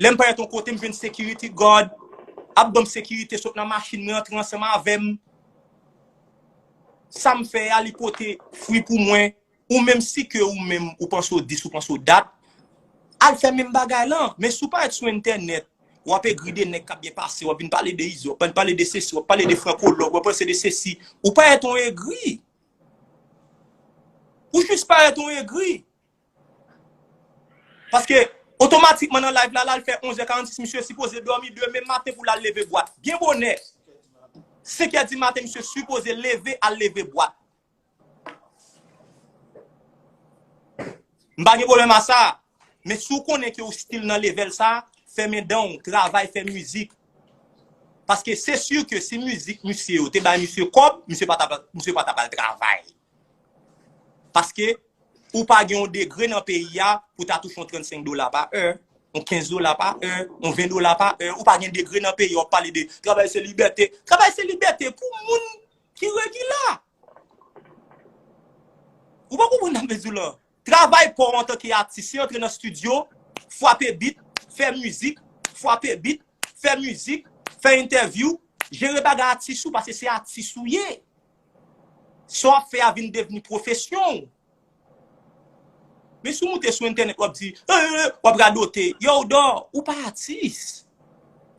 Lè m parèt yon kote, m jwenn security guard ap ban m sekirite, sot nan machin mwen, antre ansanm avè m. Sa m fè a, li pote fwi pou mwen. Ou menm si ke ou menm ou panse w dis, ou panse w dat, al fè menm bagay lan. Men si w parèt sou entènèt, w ap egri de nèg k ap byen pase, w ap vin pale de Izo, w ap pale de sesi, w ap pale de Franco Love, w ap pale de sesi, ou parèt yon egri. Ou jis parèt yon egri. Paske otomatikman nan live la, l al fè onz è karannsis, misye sipoze dòmi demen maten pou l al leve bwat. Byen bonè. Senk è di maten, misye sipoze leve al leve bwat. M pa gen pwoblèm a sa. Men si w konnen ke w still nan level sa, fèmen dan w, travay, fè mizik. Paske se si ke si mizik misye yo te bay misye kòb, misye pa t ap, misye pa t ap al travay. Paske ou pa gen yon degre nan peyi a pou ta touche yon trannsenk dola pa è, yon kenz dola pa è, yon ven dola pa è. Ou pa gen degre nan peyi a, w ap pale de travay se libète. Travay se libète pou moun ki regila. Ou pa konprann sa m vle di w lan? Travay pa w antanke atis, se antre nan estidyo, frape bit, fè mizik, frape bit, fè mizik, fè entèvyou, jere bagay atis ou, paske se atis ou ye. Sa w ap fè a vin devni pwofesyon w. Men si w moute sou entènèt, w ap di, "Eh, eh, eh," w ap radote. Yo, dò, ou pa atis.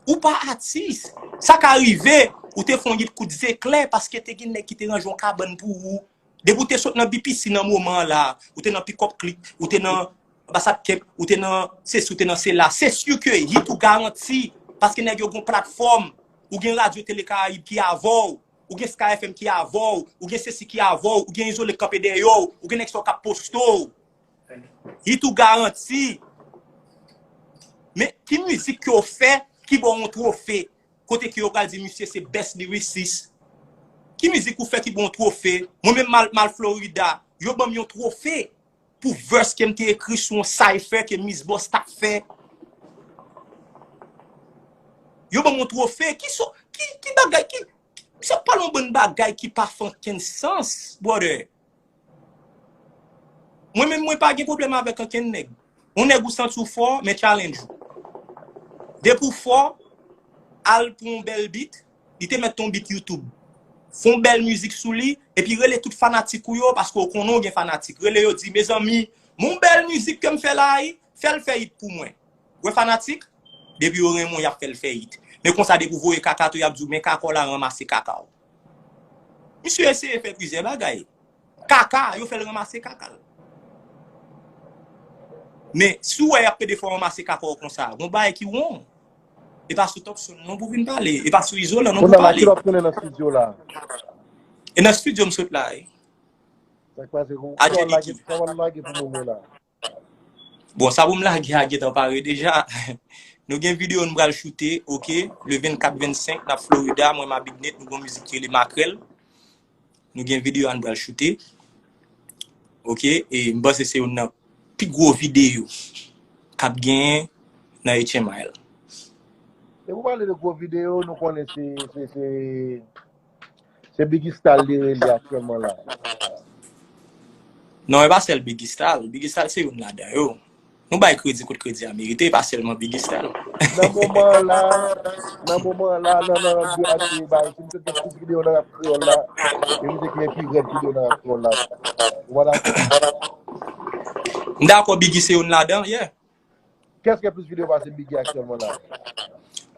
Ou pa atis. Sa ka rive, ou te fè yon hit kout zeklè paske te gen nèg ki te ranje yon kabann pou ou. Depi w te sot nan B P C nan moman an la, ou te nan Pick Up Click, ou te nan Ambasad Kep, ou te nan sesi, ou te nan sela. Se si ke hit ou garanti, paske nèg yo gen yon platfòm, ou gen Radyo Tele Karayib ki avè w, ou gen Sky F M ki avè w, ou gen sesi ki avè w, ou gen Izole k kanpe dèyè w, ou gen nèg sa yo k ap poste w. Hit ou garanti. Men ki mizik ke w fè ki ba w yon twofe? Kote ke yo pral di misye se best lyricist? Ki mizik ou fè ki ba w yon twofe? Mwen menm m al, m al Florida, yo ban m yon twofe pou verse ke m te ekri sou yon cypher ke Miss Boss t ap fè. Yo ban m yon twofe. Ki so, ki, ki bagay, ki, misye ap pale yon bann bagay ki pa fè okenn sans, brother. Mwen menm, mwen pa gen pwoblèm avèk okenn nèg. Yon nèg ou santi w fò, men challenge ou. Depi w fò, al pou yon bèl beat, li te mèt yon beat YouTube. Fè yon bèl mizik sou li, epi rele tout fanatik ou yo, paske w konnen w gen fanatik. Rele yo, di, "Mezanmi, men yon bèl mizik ke m fè la, wi, fè l fè hit pou mwen." Wè fanatik, depi yo renmen w, y ap fè l fè hit. Men konsa, depi w voye kaka tou, y ap di w, "Men kaka w la ranmase kaka w." Misye eseye fè plizyè bagay. Kaka, yo fè l ranmase kaka l. Men, si w wè y ap pede fè w ranmase kaka w konsa, gon bagay ki won. E pa sou Topson non pou vin pale. E pa sou Izolan non pou pale. Kounye a la, ki lè w ap tounen nan estidyo la? E nan estidyo m sot la, wi. Sa k pase, gon, sa w al lage, sa w al lage pou moman la? Bon, sa pou m lage a gentan pare deja. Nou gen videyo nou pral choute, oke? Le vennkat vennsenk, n ap Florida, mwen m a Big Net, nou gon mizik ki rele Makrèl. Nou gen videyo a nou pral choute. Oke, e m panse se youn nan pi gwo videyo k ap genyen nan H M I L. E pou pale de gwo videyo, nou konnen se, se, se, se Biggy Style li rele aktyèlman la. Non, e pa sèl Biggy Style. Biggy Style se youn ladan yo. Nou bay kredi kot kredi a merite, pa sèlman Biggy Style. Nan moman la, nan moman la, nan nan bwati bay, si m te gen plis videyo nan rap kreyòl la, e m te gen pi rèd videyo nan rap kreyòl la. Ou pa dakò? M dakò, Biggy se youn ladan, yeah. Kès ki gen plis videyo pase Biggy aktyèlman la?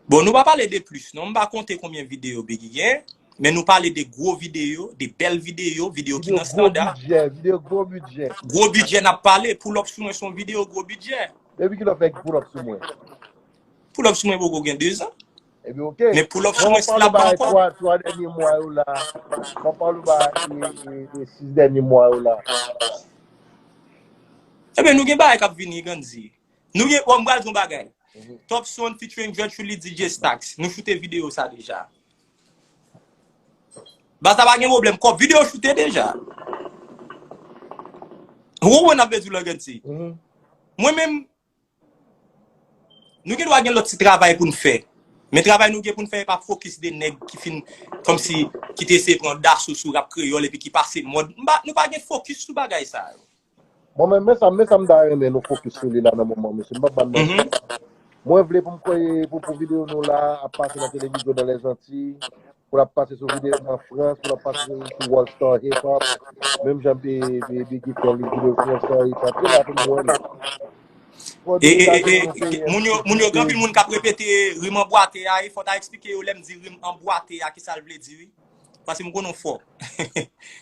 Bon, nou pa pale de plis, non, m pa konte konbyen videyo Biggy gen, men nou pale de gwo videyo, de bèl videyo, videyo ki nan estanda. Videyo gwo bidjè, videyo gwo bidjè. Gwo bidjè n ap pale, Pull Up Sou Mwen se yon videyo gwo bidjè. Depi kilè w fè Pull Up Sou Mwen? Pull Up Sou Mwen poko gen de zan. Epi oke. Men Pull Up Sou Mwen slap ankò. Twa, twa dènye mwa yo la, mwen pale ba e, e, e sis dènye mwa yo la. Ebyen, nou gen bagay k ap vini, Gandhi. Nou gen, bon, m pral di yon bagay. Top Sound featuring Judge Truly, D J Stax. Nou choute videyo sa deja. Baz la pa gen pwoblèm. Kòb videyo choute deja. Ou konprann sa m vle di w la, Gandhi? Mwen menm, nou gen dwa gen lòt ti travay pou n fè. Men travay nou gen pou n fè, e pa fokis de nèg ki fin, kòmsi, ki te eseye pran daso sou rap kreyòl epi ki pase mòd. M pa, nou pa gen fokis sou bagay sa yo. Bon, men, men sa, men sa m ta renmen nou fokis sou li la nan moman, mesye. M p ap ba n manti. Mwen vle pou m kwè, pou, pou videyo nou la ap pase nan televizyon nan Lèzantiy, pou l ap pase sou videyo nan Frans, pou l ap pase sou, sou World Star Hip Hop. Menm jan Bi-, Bi-, Biggy fè li videyo sou World Star Hip Hop. Tout la pou nou wè li. E, e, e, e, moun yo, moun yo, gen anpil moun k ap repete rim anbwate a, e fò w ta eksplike yo lè m di rim anbwate a, ki sa l vle di, wi. Paske m konnen w fò.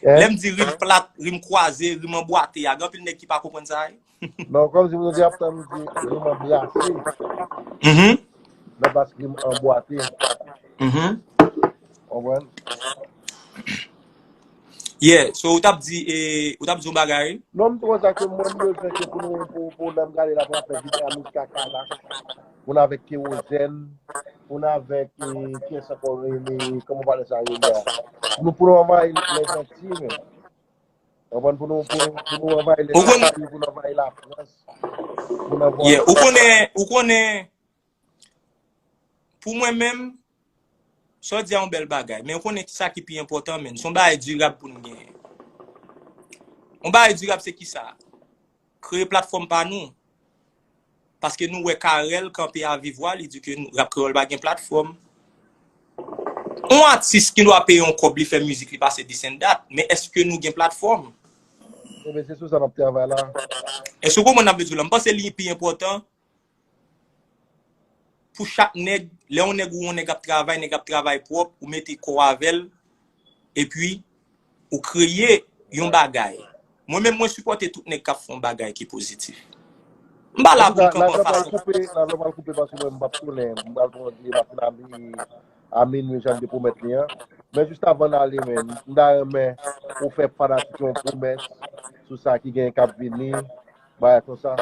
Lè m di rim plat, rim kwaze, rim anbwate a, gen anpil nèg ki pa konprann sa, wi. Non, kòmsi moun yo ap tann m di rim anbrase. Nan pas rim anbwate. Konprann? Yeah, so ou t ap di, e, ou t ap di yon bagay? Non, m te wè sa ke mwen, m bezwen ke pou nou, pou, pou lè m gade la, pou n ap fè videyo a mizik a Kalash, pou n avèk Kerozèn, pou n avèk, e, kiyès ankò rele, kòman pale sa rele a? Pou nou, pou nou anvayi Lèzantiy, men. Konprann? Pou nou, pou nou, pou nou anvayi Lèzantiy, pou nou anvayi Lafrans, pou nou anvayi. Yeah, ou konnen, ou konnen, pou mwen menm, sa w di a yon bèl bagay, men ou konnen ki sa ki pi enpòtan, menn. Se yon bagay dirab pou n genyen. Yon bagay dirab se ki sa? Kreye platfòm pa nou. Paske nou wè Carel kanpe a Vivwa, li di ke nou, rap kreyòl pa gen platfòm. Yon atis ki dwa peye yon kòb, li fè mizik, li pase this and that, men èske nou gen platfòm? Ebyen, se sou sa n ap travay la. Èske w konprann sa m vle di w la? M panse li pi enpòtan pou chak nèg, lè yon nèg ou yon nèg ap travay, nèg ap travay pwòp, ou mete kò w avè l, epi ou kreye yon bagay. Mwen menm, mwen sipòte tout nèg k ap fè yon bagay ki pozitif. M pa la pou m kanpe anfas. Lajan pral koupe, lajan pral koupe paske mwen m p ap tounen, m pral pran di, m ap fin a minwi jan m te pwomèt li an. Men jis avan n ale, men, m ta renmen ou fè fanatik yo yon pwomès sou sa ki gen k ap vini, bagay konsa.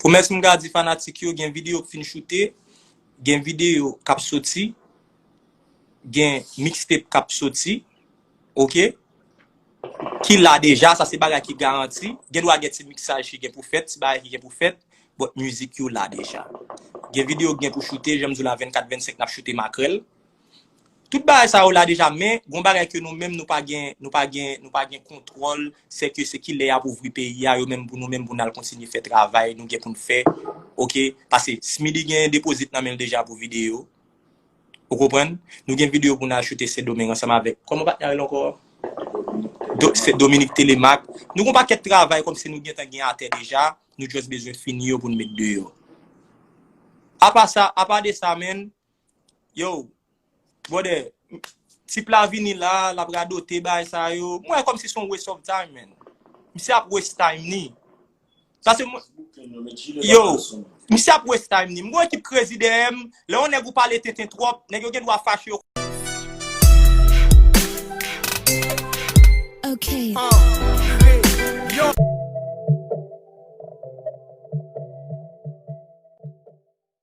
Pwomès m ka di fanatik yo, gen videyo k fin choute, gen videyo k ap soti, gen mixtape k ap soti, oke? Ki la deja, sa se bagay ki garanti. Gen dwa gen ti miksaj ki gen pou fèt, ti bagay ki gen pou fèt, but mizik yo la deja. Gen videyo k gen pou choute, jan m di w la, vennkat, vennsenk, n ap choute makrèl. Tout bagay sa yo la deja, men gon bagay ke nou menm nou pa gen, nou pa gen, nou pa gen kontwòl, se ke se ki lè y ap ouvri peyi a, yo menm pou nou menm pou n al kontinye fè travay nou gen pou n fè, oke? Paske Smithy gen depozit nan men l deja pou videyo. Ou konprann? Nou gen videyo pou n al choute Sendomeng ansanm avèk, kòman patnè a rele ankò? Do-, se Dominique Telemaque. Nou gon pakèt travay kòmsi nou gentan gen atè deja, nou just bezwen fini yo pou n met deyò. Apa sa, apa de sa, menn, yo, brother, tip la vini la, l ap radote bagay sa yo. M wè kòmsi se yon waste of time, menn. Misye ap waste time ni. Paske mwen, yo, misye ap waste time ni. M gon ekip crazy dèyè m. Lè yon nèg ou pale tenten twòp, nèg yo gen dwa fache yo. Okay.